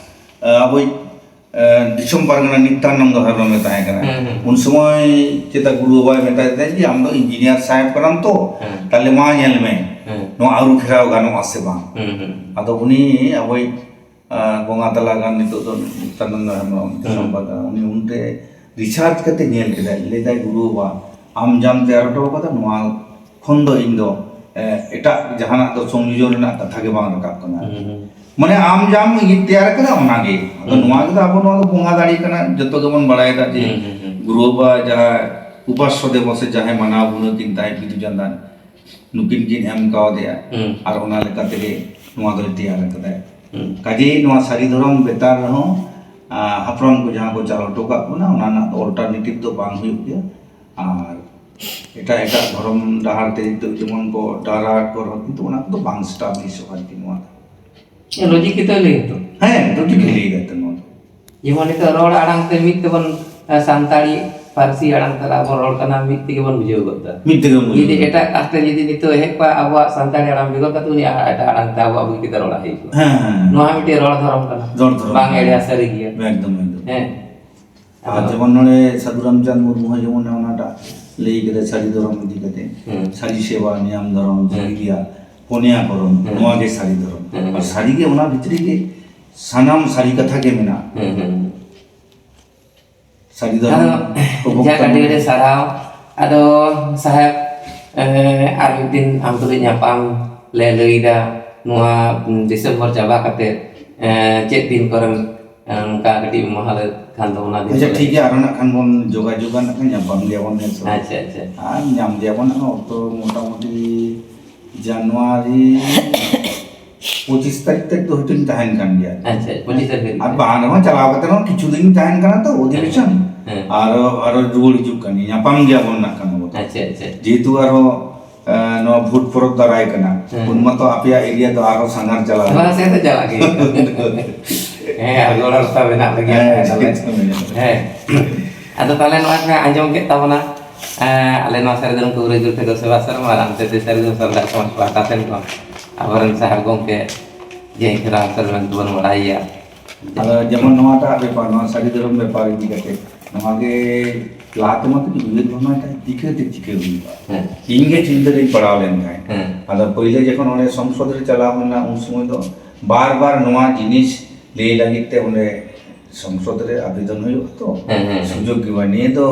ᱟᱸ, ᱟᱵᱚᱭᱤᱡ ᱮ, ᱫᱤᱥᱚᱢ ᱯᱟᱨᱜᱟᱱᱟ ᱱᱤᱛᱭᱟᱱᱚᱱᱫᱚ ᱦᱮᱢᱵᱨᱚᱢᱮ ᱛᱟᱦᱮᱸ ᱠᱟᱱᱟ᱾ ᱦᱮᱸ, ᱦᱮᱸ᱾ ᱩᱱ ᱥᱚᱢᱚᱭ ᱪᱮᱛᱟ ᱜᱩᱨᱩ ᱵᱟᱵᱟᱭ ᱢᱮᱛᱟᱭ ᱛᱟᱦᱮᱸᱫ ᱡᱮ, "ᱟᱢ ᱫᱚ engineer ᱥᱟᱦᱮᱵ ᱠᱟᱱᱟᱢ ᱛᱚ, ᱦᱮᱸ᱾ ᱛᱟᱦᱞᱮ ᱢᱟ ᱧᱮᱞ ᱢᱮ, ᱦᱮᱸ᱾ ᱱᱚᱣᱟ ᱟᱹᱨᱩ ᱯᱷᱮᱨᱟᱣ ᱜᱟᱱᱚᱜᱼᱟ ᱥᱮ ᱵᱟᱝ?" ᱦᱮᱸ, ᱦᱮᱸ᱾ ᱟᱫᱚ ᱩᱱᱤ ᱟᱵᱚᱭᱤᱡ, ᱟ, ᱵᱚᱸᱜᱟ ᱛᱟᱞᱟ ᱜᱟᱱ ᱱᱤᱛᱚᱜ ᱫᱚ ᱱᱤᱛᱭᱟᱱᱚᱱᱫᱚ ᱦᱮᱢᱵᱨᱚᱢ, ᱫᱤᱥᱚᱢ ᱦᱮᱸ᱾ ᱯᱟᱨᱜᱟᱱᱟ, ᱩᱱᱤ ᱩᱱᱨᱮ research ᱠᱟᱛᱮ ᱧᱮᱞ ᱠᱮᱫᱟᱭ, ᱞᱟᱹᱭᱫᱟᱭ, "ᱜᱩᱨᱩ ᱵᱟᱵᱟ, ᱟᱢ ᱡᱟᱢ ᱛᱮᱭᱟᱨ ᱦᱚᱴᱚ ᱠᱟᱫᱟ, ᱱᱚᱣᱟ ᱠᱷᱚᱱ ᱫᱚ ᱤᱧ ᱫᱚ, ᱮ, ᱮᱴᱟᱜ ᱡᱟᱦᱟᱱᱟᱜ ᱫᱚ ᱥᱚᱝᱡᱳᱡᱚᱱ ᱨᱮᱱᱟᱜ ᱠᱟᱛᱷᱟ ᱜᱮ ᱵᱟᱝ ᱨᱟᱠᱟᱵ ᱠᱟᱱᱟ᱾ ᱦᱩᱸ, ᱦᱩᱸ᱾ ᱢᱟᱱᱮ ᱟᱢ ᱡᱟᱢ ᱤᱭᱟᱹ ᱛᱮᱭᱟᱨ ᱠᱟᱫᱟ, ᱚᱱᱟᱜᱮ᱾ ᱟᱫᱚ ᱦᱩᱸ᱾ ᱱᱚᱣᱟ ᱜᱮ ᱫᱚ ᱟᱵᱚ ᱱᱚᱣᱟ ᱫᱚ ᱵᱚᱸᱜᱟ ᱫᱟᱲᱮ ᱠᱟᱱᱟ, ᱡᱚᱛᱚ ᱜᱮᱵᱚᱱ ᱵᱟᱲᱟᱭ ᱮᱫᱟ ᱡᱮ ᱦᱩᱸ, ᱦᱩᱸ, ᱦᱩᱸ᱾ ᱜᱩᱨᱩ ᱵᱟᱵᱟ ᱡᱟᱦᱟᱸ ᱩᱯᱟᱥᱥᱚ ᱫᱮᱵᱚ ᱥᱮ ᱡᱟᱦᱟᱸᱭ ᱢᱟᱱᱟᱣ ᱜᱩᱱᱟᱹ ᱠᱤᱱ ᱛᱟᱦᱮᱸ ᱵᱤᱫᱩ ᱪᱟᱸᱫᱟᱱ, ᱱᱩᱠᱤᱱ ᱠᱤᱱ ᱮᱢ ᱠᱟᱣᱫᱮᱭᱟ᱾ ᱦᱩᱸ᱾ ᱟᱨ ᱚᱱᱟ ᱞᱮᱠᱟ ᱛᱮᱜᱮ ᱱᱚᱣᱟ ᱫᱚᱭ ᱛᱮᱭᱟᱨ ᱠᱟᱫᱟᱭ᱾ ᱦᱩᱸ᱾ ᱠᱟᱡᱮ ᱱᱚᱣᱟ ᱥᱟᱹᱨᱤ ᱫᱷᱚᱨᱚᱢ ᱵᱮᱛᱟᱨ ᱨᱮᱦᱚᱸ, ᱟ, ᱦᱟᱯᱲᱟᱢ ᱠᱚ ᱡᱟᱦᱟᱸ ᱠᱚ ᱪᱟᱞ ᱦᱚᱴᱚ ᱠᱟᱜ ᱵᱚᱱᱟ, ᱚᱱᱟ ᱨᱮᱱᱟᱜ ᱫᱚ alternative ᱫᱚ ᱵᱟᱝ ᱦᱩᱭᱩᱜ ᱜᱮᱭᱟ᱾ ᱟᱨ ᱮᱴᱟᱜ ᱮᱴᱟᱜ ᱫᱷᱚᱨᱚᱢ ᱰᱟᱦᱟᱨ ᱛᱮ ᱱᱤᱛᱚᱜ ᱡᱮᱢᱚᱱ ᱠᱚ ᱰᱟᱦᱟᱨᱟ ᱠᱚ ᱨᱮᱦᱚᱸ, ᱠᱤᱱᱛᱩ ᱚᱱᱟ ᱠᱚᱫᱚ ᱵᱟᱝ establishᱚᱜᱼᱟ ᱟᱨᱠᱤ ᱱᱚᱣᱟ ᱫᱚ᱾ ᱞᱚᱡᱤᱠ ᱜᱮᱛᱚ ᱞᱟᱹᱭ ᱦᱚᱴᱚ᱾ ᱦᱮᱸ, ᱞᱚᱡᱤᱠ ᱜᱮ ᱞᱟᱹᱭ ᱠᱟᱛᱮ ᱱᱚᱣᱟ ᱫᱚ᱾ ᱡᱮᱢᱚᱱ ᱱᱤᱛᱚᱜ ᱨᱚᱲ ᱟᱲᱟᱝ ᱛᱮ ᱢᱤᱫ ᱛᱮᱵᱚᱱ, ᱮ, ᱥᱟᱱᱛᱟᱲᱤ ᱯᱟᱹᱨᱥᱤ ᱟᱲᱟᱝ ᱛᱮ ᱟᱵᱚ ᱨᱚᱲ ᱠᱟᱱᱟ, ᱢᱤᱫ ᱛᱮᱜᱮ ᱵᱚᱱ ᱵᱩᱡᱷᱟᱹᱣ ᱜᱚᱫ ᱫᱟ᱾ ᱢᱤᱫ ᱛᱮᱜᱮ ᱵᱚᱱ ᱵᱩᱡᱷᱟᱹᱣ ᱡᱩᱫᱤ ᱜᱚᱫ ᱫᱟ᱾ ᱮᱴᱟᱜ ᱠᱟᱥᱴ ᱨᱮ ᱡᱩᱫᱤ ᱱᱤᱛᱚᱜ ᱦᱮᱡ ᱠᱚᱜᱼᱟ ᱟᱵᱚᱣᱟᱜ ᱥᱟᱱᱛᱟᱲᱤ ᱟᱲᱟᱝ ᱵᱮᱜᱚᱨ ᱠᱟᱛᱮ, ᱩᱱᱤ ᱮᱴᱟᱜ ᱟᱲᱟᱝ ᱛᱮ ᱟᱵᱚᱣᱟᱜ ᱵᱩᱜᱤ ᱛᱮ ᱨᱚᱲ ᱦᱤᱡᱩᱜᱼᱟ᱾ ᱦᱮᱸ, ᱦᱮᱸ, ᱦᱮᱸ᱾ ᱱᱚᱣᱟ ᱢᱤᱫᱴᱮᱱ ᱨᱚᱲ ᱫᱷᱚᱨᱚᱢ ᱠᱟᱱᱟ᱾ ᱨᱚᱲ ᱫᱷᱚᱨᱚᱢ ᱵᱟᱝ ᱠᱟᱱᱟ᱾ ᱮᱲᱮᱭᱟ, ᱥᱟᱹᱨᱤ ᱜᱮᱭᱟ᱾ ᱮᱠᱫᱚᱢ, ᱮᱠᱫᱚᱢ᱾ ᱦᱮᱸ᱾ ᱟᱨ ᱟᱫᱚ ᱡᱮᱢᱚᱱ ᱱᱚᱰᱮ ᱥᱟᱹᱫᱷᱩ ᱨᱟᱢᱪᱟᱸᱫᱽ ᱢᱩᱨᱢᱩ ᱦᱚᱸ ᱡᱮᱢᱚᱱ ᱚᱱᱟᱴᱟᱜ ᱞᱟᱹᱭ ᱠᱮᱫᱟ ᱥᱟᱹᱨᱤ ᱫᱷᱚᱨᱚᱢ ᱤᱫᱤ ᱠᱟᱛᱮ, ᱦᱮᱸ᱾ ᱥᱟᱹᱨᱤ ᱥᱮᱵᱟ, ᱱᱤᱭᱟᱢ ᱫᱷᱚᱨᱚᱢ, ᱦᱮᱸ᱾ ᱡᱤᱣᱤ ᱨᱮᱭᱟᱜ ᱯᱩᱱᱭᱟ ᱠᱚᱨᱚᱱ, ᱦᱮᱸ᱾ ᱱᱚᱣᱟ ᱜᱮ ᱥᱟᱹᱨᱤ ᱫᱷᱚᱨᱚᱢ᱾ ᱦᱮᱸ᱾ ᱟᱨ ᱥᱟᱹᱨᱤ ᱜᱮ ᱚᱱᱟ ᱵᱷᱤᱛᱨᱤ ᱜᱮ ᱥᱟᱱᱟᱢ ᱥᱟᱹᱨᱤ ᱠᱟᱛᱷᱟ ᱜᱮ ᱢᱮᱱᱟᱜᱼᱟ᱾ ᱦᱮᱸ, ᱦᱮᱸ᱾ ᱥᱟᱹᱨᱤ ᱫᱷᱚᱨᱚᱢ ᱟᱫᱚ, ᱠᱚ ᱵᱚᱠᱛᱟ ᱡᱟᱠ, ᱟᱹᱰᱤ ᱢᱮᱱᱟᱜᱼᱟ᱾ ᱟᱹᱰᱤ ᱥᱟᱨᱦᱟᱣ᱾ ᱟᱫᱚ, ᱥᱟᱦᱮᱵᱽ, ᱮᱸ, ᱟᱨ ᱢᱤᱫ ᱫᱤᱱ ᱟᱢ ᱛᱩᱞᱩᱡ ᱧᱟᱯᱟᱢ ᱞᱮ ᱞᱟᱹᱭᱫᱟ᱾ ᱱᱚᱣᱟ, ᱩᱸ, ᱰᱤᱥᱮᱢᱵᱚᱨ ᱪᱟᱵᱟ ᱠᱟᱛᱮ, ᱮᱸ, ᱪᱮᱫ ᱫᱤᱱ ᱠᱚᱨᱮᱢ, ᱮᱸ, ᱚᱱᱠᱟ ᱠᱟᱹᱴᱤᱡ ᱮᱢ ᱢᱚᱦᱟ ᱞᱮ ᱠᱷᱟᱱ ᱫᱚ ᱚᱱᱟ ᱫᱤᱱ ᱟᱪᱪᱷᱟ, ᱠᱚᱨᱮ᱾ ᱴᱷᱤᱠ ᱜᱮᱭᱟ, ᱟᱨᱚ ᱱᱟᱜ ᱠᱷᱟᱱ ᱵᱚᱱ ᱡᱳᱜᱟᱡᱳᱜᱟ, ᱱᱟᱜ ᱠᱷᱟᱱ ᱧᱟᱯᱟᱢ ᱜᱮᱭᱟᱵᱚᱱ, ᱦᱮᱸ ᱥᱮ ᱵᱟᱝ? ᱟᱪᱪᱷᱟ, ᱟᱪᱪᱷᱟ᱾ ᱟᱨ ᱧᱟᱢ ᱜᱮᱭᱟᱵᱚᱱ ᱱᱟᱜ ᱠᱷᱟᱱ, ᱚᱠᱛᱚ ᱢᱚᱴᱟᱢᱩᱴᱤ ᱡᱟᱱᱩᱣᱟᱨᱤ ᱯᱚᱸᱪᱤᱥ ᱛᱟᱹᱨᱤᱠᱷ ᱛᱮᱫ ᱫᱚ ᱦᱚᱭᱛᱳᱧ ᱛᱟᱦᱮᱱ ᱠᱟᱱ ᱜᱮᱭᱟ᱾ ᱟᱪᱪᱷᱟ, ᱯᱚᱸᱪᱤᱥ ᱛᱟᱹᱨᱤᱠᱷ᱾ ᱟᱨ ᱵᱟᱝ ᱨᱮᱦᱚᱸ ᱪᱟᱞᱟᱣ ᱠᱟᱛᱮ ᱨᱮᱦᱚᱸ ᱠᱤᱪᱷᱩ ᱫᱤᱱ ᱛᱟᱦᱮᱱ ᱠᱟᱱᱟ ᱛᱚ, ᱚᱫᱷᱤᱵᱮᱥᱚᱱ᱾ ᱦᱮᱸ᱾ ᱟᱨᱚ, ᱟᱨᱚ ᱨᱩᱣᱟᱹᱲ ᱦᱤᱡᱩᱜ ᱠᱟᱱ ᱜᱮᱭᱟ, ᱧᱟᱯᱟᱢ ᱜᱮᱭᱟᱵᱚᱱ ᱱᱟᱜ ᱠᱷᱟᱱ ᱟᱵᱚ ᱫᱚ᱾ ᱟᱪᱪᱷᱟ, ᱟᱪᱪᱷᱟ᱾ ᱡᱮᱦᱮᱛᱩ ᱟᱨᱦᱚᱸ, ᱮᱸ, ᱱᱚᱣᱟ ᱵᱷᱳᱴ ᱯᱚᱨᱚᱵᱽ ᱫᱟᱨᱟᱭ ᱠᱟᱱᱟ, ᱦᱮᱸ᱾ ᱩᱱ ᱢᱟᱛᱚ ᱟᱯᱮᱭᱟᱜ ᱮᱨᱤᱭᱟ ᱫᱚ ᱟᱨᱦᱚᱸ ᱥᱟᱸᱜᱷᱟᱨ ᱪᱟᱞᱟᱣ ᱵᱟᱝ, ᱦᱩᱭᱩᱜᱼᱟ᱾ ᱥᱮ ᱛᱚ ᱪᱟᱞᱟᱜ ᱜᱮ᱾ ᱦᱮᱸ, ᱟᱬᱜᱚ ᱨᱟᱥᱛᱟ ᱢᱮᱱᱟᱜ ᱞᱟᱹᱜᱤᱫ᱾ ᱦᱮᱸ, ᱦᱮᱸ, ᱴᱷᱤᱠ ᱛᱟᱦᱞᱮ᱾ ᱢᱮᱱᱟᱜᱼᱟ᱾ ᱦᱮᱸ᱾ ᱟᱫᱚ ᱛᱟᱦᱞᱮ ᱱᱚᱣᱟ ᱯᱮ ᱟᱸᱡᱚᱢ ᱠᱮᱫ ᱛᱟᱵᱚᱱᱟ, ᱮᱸ, ᱟᱞᱮ ᱱᱚᱣᱟ ᱥᱟᱹᱨᱤ ᱫᱷᱚᱨᱚᱢ ᱠᱚᱵᱤᱨᱟᱡᱽ ᱜᱩᱴᱷᱟᱹ ᱫᱚ ᱥᱮᱵᱟ ᱥᱮᱨᱢᱟ ᱟᱨ ᱚᱱᱛᱮ ᱫᱚ ᱥᱟᱹᱨᱤ ᱫᱷᱚᱨᱚᱢ ᱥᱟᱱᱛᱟᱲ ᱥᱚᱢᱟᱡᱽ ᱯᱟᱦᱴᱟ ᱥᱮᱱ ᱠᱷᱚᱱ ᱟᱵᱚᱨᱮᱱ ᱥᱟᱦᱮᱵᱽ ᱜᱚᱢᱠᱮ ᱡᱮ ᱠᱷᱮᱨᱟ ᱥᱮᱨᱢᱟ ᱛᱮᱵᱚᱱ ᱵᱟᱲᱟᱭᱮᱭᱟ᱾ ᱟᱫᱚ ᱡᱮᱢᱚᱱ ᱱᱚᱣᱟᱴᱟᱜ ᱵᱮᱯᱟᱨ, ᱱᱚᱣᱟ ᱥᱟᱹᱨᱤ ᱫᱷᱚᱨᱚᱢ ᱵᱮᱯᱟᱨ ᱤᱫᱤ ᱠᱟᱛᱮ, ᱱᱚᱣᱟ ᱜᱮ ᱞᱟᱦᱟ ᱛᱮᱢᱟ ᱠᱟᱹᱴᱤᱡ ᱩᱭᱦᱟᱹᱨ ᱵᱷᱟᱵᱽᱱᱟ ᱛᱟᱦᱮᱸ, ᱪᱤᱠᱟᱹᱛᱮ ᱪᱤᱠᱟᱹ ᱦᱩᱭᱩᱜᱼᱟ? ᱦᱮᱸ᱾ ᱤᱧ ᱜᱮ ᱪᱤᱱᱛᱟᱹ ᱨᱤᱧ ᱯᱟᱲᱟᱣ ᱞᱮᱱ ᱛᱟᱦᱮᱸᱫ᱾ ᱦᱮᱸ᱾ ᱟᱫᱚ ᱯᱳᱭᱞᱳ ᱡᱚᱠᱷᱚᱱ ᱚᱸᱰᱮ ᱥᱚᱝᱥᱚᱫ ᱨᱮ ᱪᱟᱞᱟᱣ ᱦᱩᱭ ᱞᱮᱱᱟ, ᱩᱱ ᱥᱚᱢᱚᱭ ᱫᱚ ᱵᱟᱨ ᱵᱟᱨ ᱱᱚᱣᱟ ᱡᱤᱱᱤᱥ ᱞᱟᱹᱭ ᱞᱟᱹᱜᱤᱫ ᱛᱮ ᱚᱸᱰᱮ ᱥᱚᱝᱥᱚᱫ ᱨᱮ ᱟᱵᱮᱫᱚᱱ ᱦᱩᱭᱩᱜᱼᱟ ᱛᱚ᱾ ᱦᱮᱸ, ᱦᱮᱸ, ᱦᱮᱸ᱾ ᱥᱩᱡᱳᱜᱽ ᱜᱮ ᱵᱟᱝ᱾ ᱱᱤᱭᱟᱹ ᱫᱚ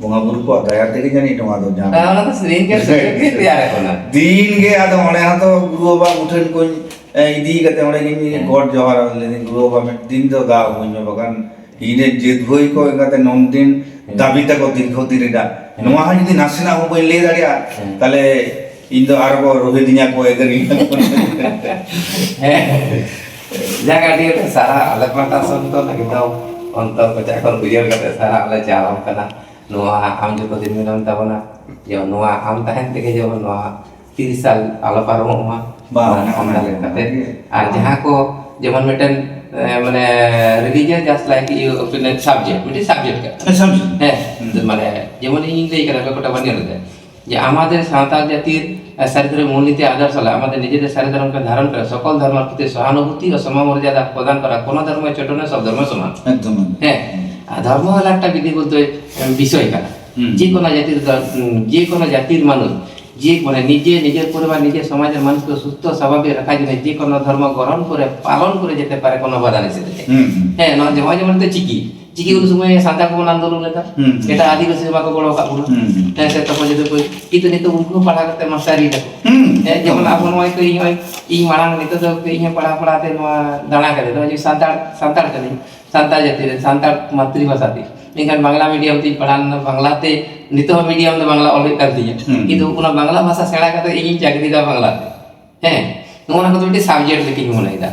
ᱵᱚᱸᱜᱟ ᱵᱩᱨᱩ ᱠᱚᱣᱟᱜ ᱫᱟᱭᱟ ᱛᱮᱜᱮ ᱡᱟᱹᱱᱤᱡ ᱱᱚᱣᱟ ᱫᱚ ᱧᱟᱢ᱾ ᱦᱮᱸ, ᱚᱱᱟ ᱫᱚ ᱥᱮᱨᱮᱧ ᱜᱮ ᱥᱩᱡᱳᱜᱽ ᱜᱮ ᱛᱮᱭᱟᱨ ᱟᱠᱟᱱᱟ᱾ ᱫᱤᱱ ᱜᱮ ᱟᱫᱚ ᱚᱸᱰᱮ ᱦᱚᱸᱛᱚ ᱜᱩᱨᱩ ᱵᱟᱵᱟ ᱢᱩᱴᱷᱟᱹᱱ ᱠᱚᱧ, ᱮ, ᱤᱫᱤ ᱠᱟᱛᱮ ᱚᱸᱰᱮ ᱜᱤᱧ ᱦᱮᱸ᱾ ᱜᱚᱰ ᱡᱚᱦᱟᱨ ᱞᱮᱫᱤᱧ, "ᱜᱩᱨᱩ ᱵᱟᱵᱟ, ᱢᱤᱫ ᱫᱤᱱ ᱫᱚ ᱫᱟᱣ ᱤᱢᱟᱹᱧ ᱢᱮ, ᱵᱟᱠᱷᱟᱱ ᱤᱧ ᱨᱮᱱ ᱡᱟᱹᱛ ᱵᱷᱟᱹᱭ ᱠᱚ ᱮᱱᱠᱟᱛᱮ ᱱᱚᱱᱫᱤᱱ ᱦᱮᱸ᱾ ᱫᱟᱹᱵᱤ ᱛᱟᱠᱚ ᱫᱤᱨᱜᱷᱚ ᱫᱤᱱ ᱨᱮᱱᱟᱜ, ᱦᱮᱸ᱾ ᱱᱚᱣᱟ ᱦᱚᱸ ᱡᱩᱫᱤ ᱱᱟᱥᱮᱱᱟᱜ ᱦᱚᱸ ᱵᱟᱹᱧ ᱞᱟᱹᱭ ᱫᱟᱲᱮᱭᱟᱜᱼᱟ, ᱦᱮᱸ᱾ ᱛᱟᱦᱞᱮ ᱤᱧ ᱫᱚ ᱟᱨᱚ ᱠᱚ ᱨᱳᱦᱮᱫᱤᱧᱟ ᱠᱚ, ᱮᱜᱮᱨᱤᱧᱟ ᱠᱚ᱾" ᱦᱮᱸ᱾ ᱡᱟᱠ, ᱟᱹᱰᱤ ᱟᱹᱰᱤ ᱥᱟᱨᱦᱟᱣ᱾ ᱟᱞᱮ ᱯᱟᱦᱴᱟ ᱥᱮᱱ ᱠᱷᱚᱱ ᱮᱠᱫᱚᱢ ᱚᱱᱛᱚᱨ ᱠᱚᱪᱟ ᱠᱷᱚᱱ ᱩᱭᱦᱟᱹᱨ ᱠᱟᱛᱮ ᱥᱟᱨᱦᱟᱣ ᱞᱮ ᱪᱟᱞ ᱟᱢ ᱠᱟᱱᱟ᱾ ᱱᱚᱣᱟ ᱟᱢ ᱡᱚᱛᱚ ᱫᱤᱱ ᱢᱮᱱᱟᱢ ᱛᱟᱵᱚᱱᱟ, ᱡᱮ ᱱᱚᱣᱟ ᱟᱢ ᱛᱟᱦᱮᱱ ᱛᱮᱜᱮ ᱡᱮᱢᱚᱱ ᱱᱚᱣᱟ ᱛᱤᱨᱤᱥ ᱥᱟᱞ ᱟᱞᱚ ᱯᱟᱨᱚᱢᱚᱜ ᱢᱟ᱾ ᱵᱟᱝ, ᱚᱱᱟ ᱚᱱᱟ ᱚᱱᱟ ᱜᱮ᱾ ᱞᱮᱠᱟᱛᱮ᱾ ᱟᱨ ᱡᱟᱦᱟᱸ ᱠᱚ ᱡᱮᱢᱚᱱ ᱢᱤᱫᱴᱮᱱ, ᱮ, ᱢᱟᱱᱮ religion just like you, subject, ᱢᱤᱫᱴᱮᱱ subject ᱠᱟᱱᱟ᱾ ᱦᱮᱸ, subject᱾ ᱦᱮᱸ, ᱦᱩᱸ᱾ ᱢᱟᱱᱮ ᱡᱮᱢᱚᱱ ᱤᱧᱤᱧ ᱞᱟᱹᱭ ᱠᱟᱫᱟ, ᱵᱮᱯᱟᱨᱴᱟ ᱵᱟᱹᱧ ᱞᱟᱹᱭ ᱫᱟ᱾ যে আমাদের সাঁওতাল জাতির, আহ, সারি ধর্ম, মূলনীতি, আদর্শ হলো আমাদের নিজেদের সারি ধর্মকে ধারণ করে সকল ধর্মের প্রতি সহানুভূতি ও সমমর্যাদা প্রদান করা। কোনো ধর্মই ছোট নয়, সব ধর্ম সমান। একদম, একদম। হ্যাঁ, আর ধর্ম হলো একটা বিধিবদ্ধ, উম, বিষয় কানা। হুম। যে কোনো জাতির ধর-, উম, যে কোনো জাতির মানুষ যে মানে নিজে, নিজের পরিবার, নিজের সমাজের মানুষকে সুস্থ স্বাভাবিক রাখার জন্য যে কোনো ধর্ম গ্রহণ করে পালন করে যেতে পারে, কোনো বাধা নিষেধ নেই। হুম, হুম। হ্যাঁ, নয় যে, হয় যেমন তো চিকি, ᱪᱤᱠᱤ ᱩᱱ ᱥᱚᱢᱚᱭ ᱥᱟᱱᱛᱟᱲ ᱠᱚᱵᱚᱱ ᱟᱱᱫᱳᱞᱚᱱ ᱞᱮᱫᱟ᱾ ᱦᱩᱸ, ᱦᱩᱸ᱾ ᱮᱴᱟᱜ ᱟᱹᱫᱤᱵᱟᱹᱥᱤ ᱦᱚᱸ ᱵᱟᱠᱚ ᱜᱚᱲᱚ ᱟᱠᱟᱫ ᱵᱚᱱᱟ᱾ ᱦᱩᱸ, ᱦᱩᱸ᱾ ᱦᱮᱸ, ᱥᱮ ᱛᱚᱠᱚ ᱡᱩᱫᱤ ᱠᱚ, ᱠᱤᱱᱛᱩ ᱱᱤᱛᱚᱜ ᱩᱱᱠᱩ ᱦᱚᱸ ᱯᱟᱲᱦᱟᱣ ᱠᱟᱛᱮ ᱢᱟᱥᱴᱟᱨᱤ ᱫᱟᱠᱚ᱾ ᱦᱩᱸ, ᱦᱮᱸ, ᱡᱮᱢᱚᱱ ᱮᱠᱫᱚᱢ᱾ ᱟᱵᱚ ᱱᱚᱜᱼᱚᱭ ᱛᱚ ᱤᱧ ᱦᱚᱸ, ᱤᱧ ᱢᱟᱲᱟᱝ ᱱᱤᱛᱚᱜ ᱫᱚ ᱤᱧ ᱦᱚᱸ ᱯᱟᱲᱦᱟᱣ ᱯᱟᱲᱦᱟᱣ ᱛᱮ ᱱᱚᱣᱟ ᱫᱟᱬᱟ ᱠᱟᱛᱮ ᱱᱚᱜᱼᱚᱭ ᱡᱮ ᱥᱟᱱᱛᱟᱲ, ᱥᱟᱱᱛᱟᱲ ᱠᱟᱹᱱᱟᱹᱧ, ᱥᱟᱱᱛᱟᱲ ᱡᱟᱹᱛᱤ ᱨᱮ, ᱥᱟᱱᱛᱟᱲ ᱢᱟᱛᱨᱤ ᱵᱷᱟᱥᱟ ᱛᱮ᱾ ᱢᱮᱱᱠᱷᱟᱱ ᱵᱟᱝᱞᱟ ᱢᱤᱰᱤᱭᱟᱢ ᱛᱤᱧ ᱯᱟᱲᱦᱟᱣ ᱞᱮᱱᱟ, ᱵᱟᱝᱞᱟ ᱛᱮ ᱱᱤᱛᱚᱜ ᱦᱚᱸ ᱢᱤᱰᱤᱭᱟᱢ ᱫᱚ ᱵᱟᱝᱞᱟ ᱚᱞ ᱦᱩᱭᱩᱜ ᱠᱟᱱ ᱛᱤᱧᱟ᱾ ᱦᱩᱸ᱾ ᱠᱤᱱᱛᱩ ᱚᱱᱟ ᱵᱟᱝᱞᱟ ᱵᱷᱟᱥᱟ ᱥᱮᱬᱟ ᱠᱟᱛᱮ ᱤᱧᱤᱧ ᱪᱟᱹᱠᱨᱤᱭᱮᱫᱟ ᱵᱟᱝᱞᱟ ᱛᱮ᱾ ᱦᱮᱸ, ᱱᱚᱜᱼᱚ ᱱᱚᱣᱟ ᱠᱚᱫᱚ ᱢᱤᱫᱴᱤᱡ subject ᱞᱮᱠᱟᱧ ᱢᱚᱱᱮᱭᱮᱫᱟ᱾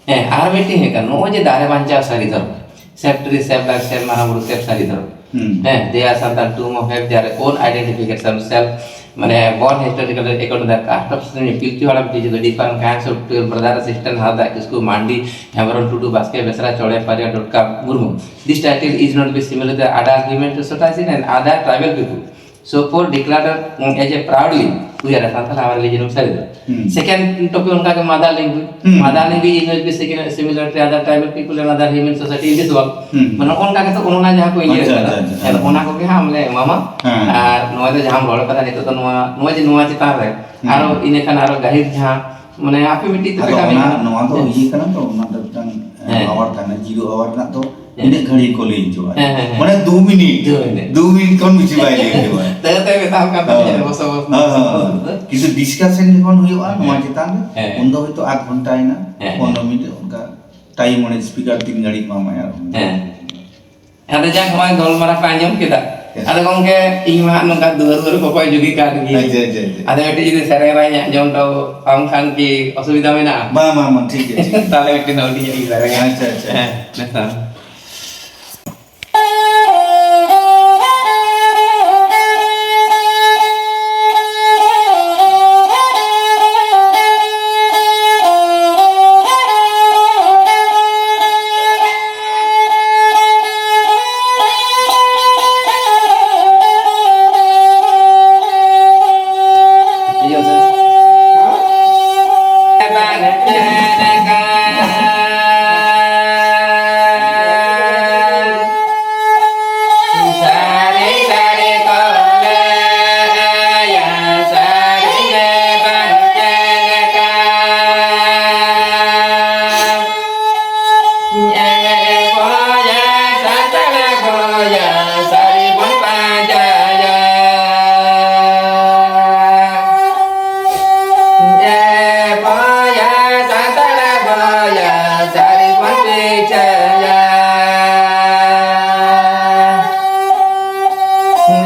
ᱦᱮᱸ, ᱟᱨ ᱢᱤᱫᱴᱤᱡ ᱦᱩᱭᱩᱜ ᱠᱟᱱᱟ, ᱱᱚᱜᱼᱚᱭ ᱡᱮ ᱫᱟᱨᱮ ᱵᱟᱧᱪᱟᱣ ᱥᱟᱹᱨᱤ ᱫᱷᱚᱨᱚᱢ, save tree, save life, save ᱢᱟᱨᱟᱝ ᱵᱩᱨᱩ, save ᱥᱟᱹᱨᱤ ᱫᱷᱚᱨᱚᱢ᱾ ᱦᱩᱸ᱾ ᱦᱮᱸ, they are Santal tomb of have their own identification, self, ᱢᱟᱱᱮ, born historical account, the cast of ᱯᱤᱞᱪᱩ ᱦᱟᱲᱟᱢ, ᱯᱤᱞᱪᱩ ᱫᱚ different kinds of twelve brothers, sister, Hansda Kisku, Mandi, Hembrom, Tudu, Baske, Besra, Chore, ᱯᱟᱨᱤᱭᱟ, ᱰᱚᱴᱠᱟ, Murmu. This title is not be similar to other argument to society and other tribal people. So for declared, mm, as a proudly, we are a Santal, our religion is Santal. Hmm. Second topic ᱚᱱᱠᱟ ᱜᱮ mother language. Hmm. Mother language is not be second similar to other tribal people and other human society in this world. Hmm. ᱢᱟᱱᱮ ᱚᱱᱠᱟ ᱜᱮ ᱛᱚ ᱚᱱᱟ ᱡᱟᱦᱟᱸ ᱠᱚ ᱤᱭᱟᱹ ᱟᱪᱪᱷᱟ, ᱠᱟᱫᱟ᱾ ᱟᱪᱪᱷᱟ, ᱟᱪᱪᱷᱟ. ᱦᱮᱸ, ᱚᱱᱟ ᱠᱚᱜᱮ ᱦᱟᱸᱜ ᱟᱢ ᱞᱮ ᱮᱢᱟᱢᱟ᱾ ᱦᱮᱸ. ᱟᱨ ᱱᱚᱣᱟ ᱫᱚ ᱡᱟᱦᱟᱸᱢ ᱨᱚᱲ ᱠᱟᱫᱟ ᱱᱤᱛᱚᱜ ᱫᱚ ᱱᱚᱣᱟ, ᱱᱚᱣᱟ ᱡᱮ ᱱᱚᱣᱟ ᱪᱮᱛᱟᱱ ᱨᱮ ᱦᱮᱸ. ᱟᱨᱚ ᱤᱱᱟᱹ ᱠᱷᱟᱱ ᱟᱨᱚ ᱜᱟᱹᱦᱤᱨ ᱡᱟᱦᱟᱸ ᱢᱟᱱᱮ ᱟᱯᱮ ᱢᱤᱫᱴᱤᱡ ᱛᱮᱯᱮ ᱟᱫᱚ ᱠᱟᱹᱢᱤ ᱚᱱᱟ, ᱠᱟᱱᱟ᱾ ᱱᱚᱣᱟ ᱫᱚ ᱦᱮᱸ. ᱤᱭᱟᱹ ᱠᱟᱱᱟ ᱛᱚ, ᱚᱱᱟ ᱫᱚ ᱢᱤᱫᱴᱟᱝ, ᱦᱮᱸ. hour ᱠᱟᱱᱟ, zero hour ᱨᱮᱱᱟᱜ ᱫᱚ ᱦᱮᱸ. ᱤᱱᱟᱹᱜ ᱜᱷᱟᱹᱲᱤᱡ ᱠᱚ ᱞᱟᱹᱭ ᱦᱚᱪᱚᱣᱟᱜᱼᱟ᱾ ᱦᱮᱸ, ᱦᱮᱸ, ᱦᱮᱸ. ᱢᱟᱱᱮ ᱫᱩ ᱢᱤᱱᱤᱴ, ᱫᱩ ᱢᱤᱱᱤᱴ. ᱫᱩ ᱢᱤᱱᱤᱴ ᱠᱷᱚᱱ ᱵᱮᱥᱤ ᱵᱟᱭ ᱞᱟᱹᱭ ᱦᱚᱪᱚᱣᱟᱜᱼᱟ᱾ ᱛᱟᱹᱣ ᱛᱟᱹᱣ ᱢᱮᱛᱟᱢ ᱠᱟᱱ ᱛᱟᱦᱮᱸᱫ, ᱦᱮᱸ. ᱵᱚᱥᱚ, ᱵᱚᱥᱚ, ᱦᱮᱸ, ᱵᱚᱥᱚ, ᱦᱮᱸ. ᱵᱚᱥᱚ. ᱠᱤᱱᱛᱩ discussion ᱡᱚᱠᱷᱚᱱ ᱦᱩᱭᱩᱜᱼᱟ ᱱᱚᱣᱟ ᱦᱮᱸ. ᱪᱮᱛᱟᱱ ᱨᱮ, ᱦᱮᱸ. ᱩᱱ ᱫᱚ ᱦᱚᱭᱛᱳ ᱟᱫᱷ ᱜᱷᱚᱱᱴᱟ ᱮᱱᱟ, ᱦᱮᱸ. ᱯᱚᱱᱨᱚ ᱢᱤᱱᱤᱴ ᱚᱱᱠᱟ time, ᱢᱟᱱᱮ speaker ᱛᱤᱱ ᱜᱷᱟᱹᱲᱤᱡ ᱮᱢᱟᱢᱟᱭ ᱟᱨ ᱩᱱ ᱫᱚ ᱦᱮᱸ. ᱟᱫᱚ ᱡᱟᱠ, ᱱᱚᱜᱼᱚᱭ ᱜᱟᱞᱢᱟᱨᱟᱣ ᱯᱮ ᱟᱸᱡᱚᱢ ᱠᱮᱫᱟ᱾ ᱟᱫᱚ ᱜᱚᱝᱠᱮ, ᱤᱧ ᱢᱟ ᱦᱟᱸᱜ ᱱᱚᱝᱠᱟ ᱫᱩᱣᱟᱹᱨ ᱫᱩᱣᱟᱹᱨ ᱠᱚᱠᱚᱭ ᱡᱩᱜᱤ ᱠᱟᱱ ᱜᱮ᱾ ᱟᱪᱪᱷᱟ, ᱟᱪᱪᱷᱟ, ᱟᱪᱪᱷᱟ᱾ ᱟᱫᱚ ᱢᱤᱫᱴᱤᱡ ᱡᱩᱫᱤ ᱥᱮᱨᱮᱧ ᱨᱟᱭ ᱧᱟᱜ ᱡᱚᱢ ᱴᱚ ᱟᱢ ᱠᱷᱟᱱ ᱠᱤ ᱚᱥᱩᱵᱤᱫᱷᱟ ᱢᱮᱱᱟᱜᱼᱟ? ᱵᱟᱝ, ᱵᱟᱝ, ᱵᱟᱝ, ᱴᱷᱤᱠ ᱜᱮᱭᱟ, ᱴᱷᱤᱠ ᱜᱮᱭᱟ᱾ ᱛᱟᱦᱞᱮ ᱢᱤᱫᱴᱤᱡ ᱦᱩᱰᱤᱧ ᱧᱚᱜ ᱤᱧ ᱥᱮᱨᱮᱧᱟ᱾ ᱟᱪᱪᱷᱟ, ᱟᱪᱪᱷᱟ᱾ ᱦᱮᱸ, ᱱᱮᱛᱟᱨ᱾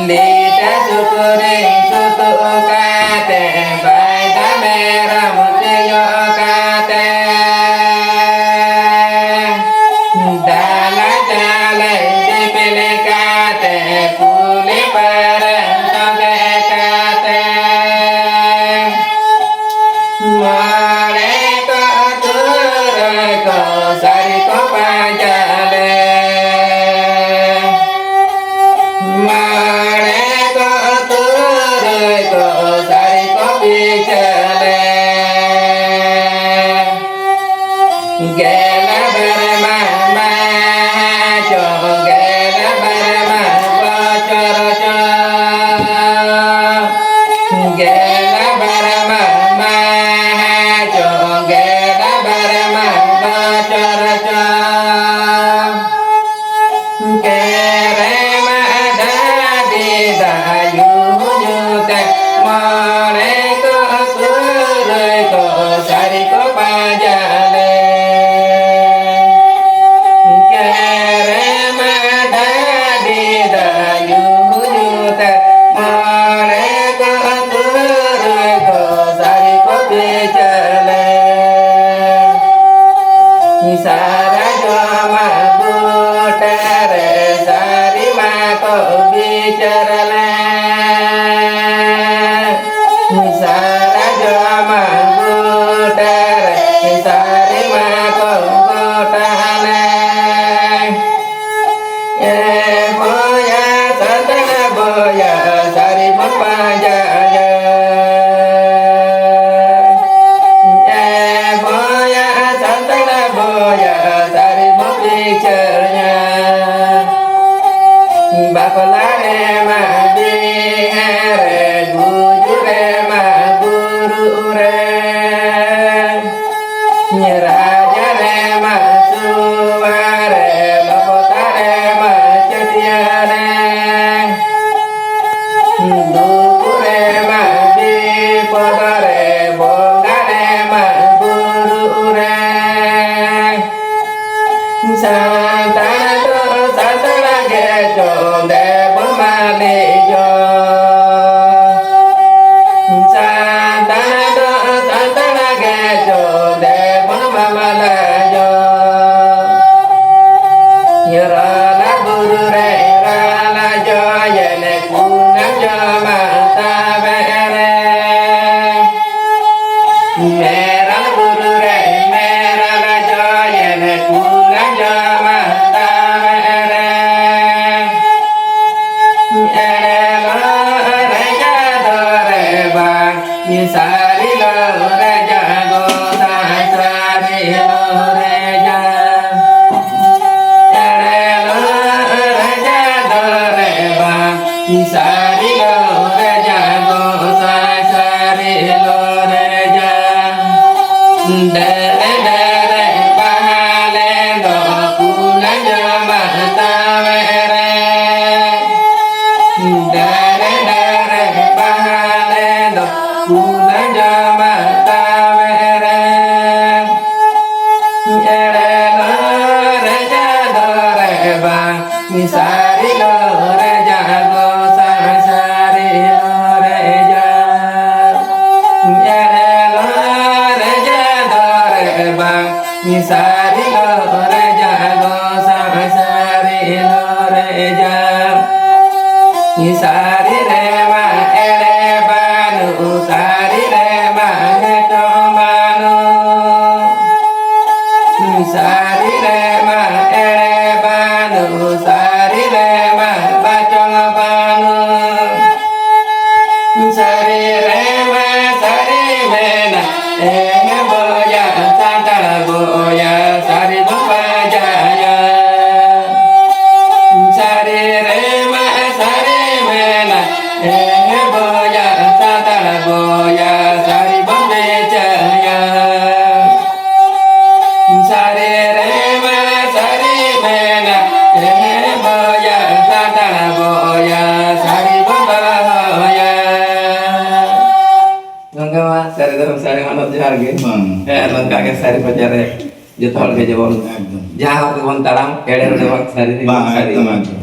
ᱞᱤᱴᱟᱹ ᱥᱩᱠᱨᱤ ᱥᱩᱛᱩᱜ ᱠᱟᱛᱮ, ᱵᱟᱭᱫᱟ ᱢᱮᱨᱚᱢ ᱥᱤᱭᱳᱜ ᱠᱟᱛᱮ, ᱫᱟᱞᱟ ᱪᱟᱞᱮ ᱫᱤᱯᱤᱞ ᱠᱟᱛᱮ, ᱠᱩᱞᱤ ᱯᱟᱨᱮ ᱥᱚᱸᱜᱮ ᱠᱟᱛᱮ, ᱢᱚᱬᱮ ᱠᱚ ᱛᱩᱨᱩᱭ ᱠᱚ ᱥᱟᱹᱨᱤ ᱠᱚ ᱯᱟᱸᱡᱟ ᱞᱮ᱾ ᱢᱚᱬᱮ ᱠᱚ ᱛᱩᱨᱩᱭ ᱠᱚ ᱥᱟᱹᱨᱤ ᱠᱚ ᱯᱤᱪᱷᱟᱹ ᱞᱮ᱾ ᱜᱮᱞ ᱵᱟᱨ ᱢᱟᱦᱟ ᱪᱚ, ᱜᱮᱞ ᱵᱟᱨ ᱢᱟᱦᱟ ᱵᱚᱪᱷᱚᱨ ᱪᱚ᱾ ᱜᱮᱞ ᱵᱟᱨ ᱢᱟᱦᱟ ᱪᱚ, ᱜᱮᱞ ᱵᱟᱨ ᱢᱟᱦᱟ ᱵᱚᱪᱷᱚᱨ ᱪᱚ᱾ ᱠᱮᱨᱮᱢ ᱰᱟᱹᱰᱤ ᱫᱟᱜ ᱧᱩ ᱧᱩ ᱛᱮ, ᱢᱚᱬᱮ ᱠᱚ ᱛᱩᱨᱩᱭ ᱠᱚ ᱥᱟᱹᱨᱤ ᱠᱚ ᱯᱟᱸᱡᱟ ᱞᱮ᱾ ᱠᱮᱨᱮᱢ ᱰᱟᱹᱰᱤ ᱫᱟᱜ ᱧᱩ ᱵᱤᱪᱟᱹᱨ ᱞᱮ᱾ ᱥᱟᱨᱡᱚᱢ ᱵᱩᱴᱟᱹ ᱨᱮ ᱥᱟᱹᱨᱤ ᱢᱟ ᱠᱚ ᱜᱚᱴᱟ ᱞᱮ᱾ ᱮ ᱵᱚᱭᱟ ᱥᱟᱱᱛᱟᱲ ᱵᱚᱭᱟ ᱥᱟᱹᱨᱤ ᱵᱚᱱ ᱯᱟᱸᱡᱟᱭᱟ᱾ ᱮ ᱵᱚᱭᱟ ᱥᱟᱱᱛᱟᱲ ᱵᱚᱭᱟ ᱥᱟᱹᱨᱤ ᱵᱚᱱ ᱵᱤᱪᱟᱹᱨᱟ᱾ ᱵᱟᱯᱞᱟ ᱨᱮᱢᱟ ᱵᱤᱦᱟᱹ ᱨᱮ, ᱜᱩᱡᱩᱜ ᱨᱮᱢᱟ ᱵᱩᱨᱩ ᱨᱮ, ᱨᱟᱡᱽ ᱨᱮᱢᱟ ᱥᱩᱣᱟ ᱨᱮ, ᱞᱚᱯᱚᱛᱟ ᱨᱮᱢᱟ ᱪᱟᱹᱴᱭᱟᱹ ᱨᱮ, ᱫᱩᱠ ᱨᱮᱢᱟ ᱵᱤᱯᱚᱫ ᱨᱮ, ᱵᱚᱸᱜᱟ ᱨᱮᱢᱟ ᱵᱩᱨᱩ ᱨᱮ᱾ ᱥᱟᱱᱛᱟᱲ ᱫᱚ ᱥᱟᱱᱛᱟᱲ ᱜᱮ ᱪᱚ ᱫᱮᱵᱚᱱ ᱢᱟᱹᱞᱤ ᱡᱚ᱾ ᱥᱟᱱᱛᱟᱲ ᱫᱚ ᱥᱟᱱᱛᱟᱲ ᱜᱮ ᱪᱚ ᱫᱮᱵᱚᱱ ᱢᱟᱢᱞᱟ ᱡᱚ᱾ ᱨᱟᱞᱟ ᱵᱩᱨᱩ ᱨᱮ ᱨᱟᱞᱟ ᱡᱚᱭᱮᱱ ᱠᱩᱱᱟᱹ ᱡᱚᱢᱟ ᱛᱟᱵᱮ ᱨᱮ᱾ ᱢᱮᱨᱟᱞ ᱵᱩᱨᱩ ᱨᱮ ᱢᱮᱨᱟᱞ ᱡᱚᱭᱮᱱ ᱠᱩᱞᱟ ᱡᱚᱢᱟ ᱛᱟᱵᱮ ᱨᱮ᱾ ᱮᱲᱮ ᱞᱚ ᱨᱮ ᱡᱟᱫᱚ ᱨᱮ ᱵᱟᱝ, ᱥᱟᱹᱨᱤ ᱞᱚ ᱨᱮ ᱡᱟᱜᱚ ᱥᱟᱭ ᱥᱟᱹᱨᱤ ᱞᱚ ᱨᱮ ᱡᱟ᱾ ᱮᱲᱮ ᱞᱚ ᱨᱮ ᱡᱟᱫᱚ ᱨᱮ ᱵᱟᱝ, ᱥᱟᱹᱨᱤ ᱞᱚ ᱨᱮ ᱡᱟᱜᱚ ᱥᱟᱭ ᱥᱟᱹᱨᱤ ᱞᱚ ᱨᱮ ᱡᱟ᱾ ᱰᱮᱨᱮ ᱰᱮᱨᱮ ᱵᱟᱦᱟ ᱞᱮ ᱫᱚ ᱠᱩᱞᱟᱹ ᱡᱚᱢᱟ ᱛᱟᱣᱮ ᱨᱮ᱾ ᱰᱮᱨᱮ ᱰᱮᱨᱮ ᱵᱟᱦᱟ ᱞᱮ ᱫᱚ ᱠᱩᱞᱟᱹ ᱡᱚᱢᱟ ᱛᱟᱣᱮ ᱨᱮ᱾ ᱮᱲᱮ ᱞᱚ ᱨᱮ ᱡᱟᱫᱚ ᱨᱮ ᱵᱟᱝ, ᱥᱟᱹᱨᱤ ᱞᱚ ᱨᱮ ᱡᱟᱜᱚ ᱥᱟᱭ ᱥᱟᱹᱨᱤ ᱞᱚ ᱨᱮ ᱡᱟ᱾ ᱮᱲᱮ ᱞᱚ ᱨᱮ ᱡᱟᱫᱚ ᱨᱮ ᱵᱟᱝ, ᱥᱟᱹᱨᱤ ᱞᱚ ᱨᱮ ᱡᱟᱜᱚ ᱥᱟᱭ ᱥᱟᱹᱨᱤ ᱞᱚ ᱨᱮ ᱡᱟ᱾ ᱥᱟᱹᱨᱤ ᱨᱮᱢᱟ ᱮᱲᱮ ᱵᱟᱹᱱᱩᱜ, ᱥᱟᱹᱨᱤ ᱨᱮᱢᱟ ᱦᱮᱴᱚᱜ ᱵᱟᱹᱱᱩᱜ᱾ ᱥᱟᱹᱨᱤ ᱨᱮᱢᱟ ᱮᱲᱮ ᱵᱟᱹᱱᱩᱜ, ᱥᱟᱹᱨᱤ ᱨᱮᱢᱟ ᱵᱟᱪᱚᱞ ᱵᱟᱹᱱᱩᱜ᱾ ᱥᱟᱹᱨᱤ ᱨᱮᱢᱟ ᱥᱟᱹᱨᱤ ᱢᱮᱱᱟ, ᱮ ᱵᱚᱭᱟ, ᱥᱟᱱᱛᱟᱲ ᱵᱚᱭᱟ, ᱥᱟᱹᱨᱤ ᱵᱚ ᱯᱟᱸᱡᱟᱭᱟ᱾ ᱥᱟᱹᱨᱤ ᱨᱮᱢᱟ ᱥᱟᱹᱨᱤ ᱢᱮᱱᱟ, ᱮ ᱵᱚᱭᱟ, ᱥᱟᱱᱛᱟᱲ ᱵᱚᱭᱟ, ᱥᱟᱹᱨᱤ ᱵᱚ ᱯᱟᱸᱡᱟᱭᱟ᱾ ᱥᱟᱹᱨᱤ ᱨᱮᱢᱟ ᱥᱟᱹᱨᱤ ᱢᱮᱱᱟ, ᱮ ᱵᱚᱭᱟ, ᱥᱟᱱᱛᱟᱲ ᱵᱚᱭᱟ, ᱥᱟᱹᱨᱤ ᱵᱚ ᱫᱚᱦᱚᱭᱟ᱾ ᱜᱚᱝᱠᱮ, ᱢᱟ ᱥᱟᱹᱨᱤ ᱫᱷᱚᱨᱚᱢ ᱥᱟᱹᱨᱤ ᱢᱟᱱᱚᱛ ᱡᱚᱦᱟᱨ ᱜᱮ᱾ ᱦᱮᱸ᱾ ᱦᱮᱸ, ᱱᱚᱝᱠᱟ ᱜᱮ ᱥᱟᱹᱨᱤ ᱯᱟᱸᱡᱟ ᱨᱮ ᱡᱚᱛᱚ ᱦᱚᱲ ᱜᱮ ᱡᱮᱢᱚᱱ ᱮᱠᱫᱚᱢ᱾ ᱡᱟᱦᱟᱸ ᱦᱚᱨ ᱜᱮᱵᱚᱱ ᱛᱟᱲᱟᱢ, ᱮᱲᱮ ᱦᱚᱨ ᱫᱚ ᱵᱟᱝ, ᱥᱟᱹᱨᱤ ᱨᱮᱜᱮ ᱵᱟᱝ, ᱵᱚᱱ ᱥᱟᱹᱨᱤ᱾ ᱮᱠᱫᱚᱢ, ᱮᱠᱫᱚᱢ, ᱮᱠᱫᱚᱢ᱾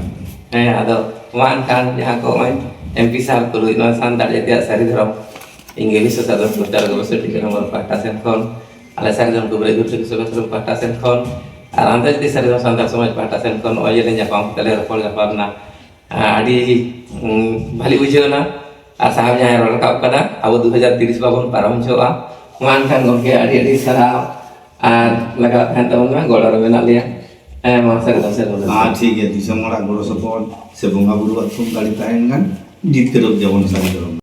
ᱦᱮᱸ, ᱟᱫᱚ ᱢᱟ ᱮᱱᱠᱷᱟᱱ ᱡᱟᱦᱟᱸ ᱠᱚ ᱱᱚᱜᱼᱚᱭ ᱮᱢ ᱯᱤ ᱥᱟᱨ ᱠᱚ ᱞᱟᱹᱭ, ᱱᱚᱣᱟ ᱥᱟᱱᱛᱟᱲ ᱡᱟᱹᱛᱤᱭᱟᱜ ᱥᱟᱹᱨᱤ ᱫᱷᱚᱨᱚᱢ ᱤᱧ ᱜᱮ ᱵᱤᱥᱥᱚ ᱥᱟᱫᱚᱨ ᱯᱨᱚᱪᱟᱨ ᱜᱚᱵᱮᱥᱚᱠ ᱴᱤᱠᱟᱹ ᱱᱚᱢᱵᱚᱨ ᱯᱟᱦᱴᱟ ᱥᱮᱱ ᱠᱷᱚᱱ, ᱟᱞᱮ ᱥᱟᱨᱡᱚᱢ ᱠᱩᱵᱨᱟᱹ ᱜᱩᱨᱩ ᱥᱚᱝᱜᱷᱚ ᱥᱚᱝᱜᱚᱴᱷᱚᱱ ᱯᱟᱦᱴᱟ ᱥᱮᱱ ᱠᱷᱚᱱ, ᱟᱨ ᱟᱱᱛᱚᱨᱡᱟᱛᱤᱭᱚ ᱥᱟᱨᱡᱚᱢ ᱥᱟᱱᱛᱟᱲ ᱥᱚᱢᱟᱡᱽ ᱯᱟᱦᱴᱟ ᱥᱮᱱ ᱠᱷᱚᱱ ᱱᱚᱜᱼᱚᱭ ᱡᱮ ᱞᱮ ᱧᱟᱯᱟᱢ ᱠᱟᱛᱮ ᱞᱮ ᱨᱚᱯᱚᱲ ᱧᱟᱯᱟᱢ ᱮᱱᱟ, ᱟᱹᱰᱤ, ᱩᱸ, ᱵᱷᱟᱞᱤ ᱵᱩᱡᱷᱟᱹᱣ ᱮᱱᱟ᱾ ᱟᱨ ᱥᱟᱦᱮᱵ ᱡᱟᱦᱟᱸᱭ ᱨᱚᱲ ᱨᱟᱠᱟᱵ ᱠᱟᱫᱟ, ᱟᱵᱚ ᱫᱩ ᱦᱟᱡᱟᱨ ᱛᱤᱨᱤᱥ ᱵᱟᱵᱚᱱ ᱯᱟᱨᱚᱢ ᱦᱚᱪᱚᱣᱟᱜᱼᱟ᱾ ᱢᱟ ᱮᱱᱠᱷᱟᱱ ᱜᱚᱢᱠᱮ, ᱟᱹᱰᱤ ᱟᱹᱰᱤ ᱥᱟᱨᱦᱟᱣ᱾ ᱟᱨ ᱞᱟᱜᱟᱣ ᱛᱟᱦᱮᱱ ᱛᱟᱵᱚᱱ ᱢᱟ, ᱜᱚᱲᱚ ᱨᱮ ᱢᱮᱱᱟᱜ ᱞᱮᱭᱟ᱾ ᱦᱮᱸ, ᱢᱟ ᱥᱟᱹᱨᱤ ᱫᱚ, ᱥᱟᱹᱨᱤ ᱫᱚ᱾ ᱦᱮᱸ, ᱴᱷᱤᱠ ᱜᱮᱭᱟ᱾ ᱫᱤᱥᱚᱢ ᱦᱚᱲᱟᱜ ᱜᱚᱲᱚ ᱥᱚᱯᱚᱦᱚᱫ ᱥᱮ ᱵᱚᱸᱜᱟ ᱵᱩᱨᱩᱣᱟᱜ ᱛᱷᱩᱢ ᱫᱟᱲᱮ ᱛᱟᱦᱮᱱ ᱠᱷᱟᱱ ᱡᱤᱛᱠᱟᱹᱨᱚᱜ ᱜᱮᱭᱟᱵᱚᱱ ᱥᱟᱹᱨᱤ ᱫᱷᱚᱨᱚᱢ᱾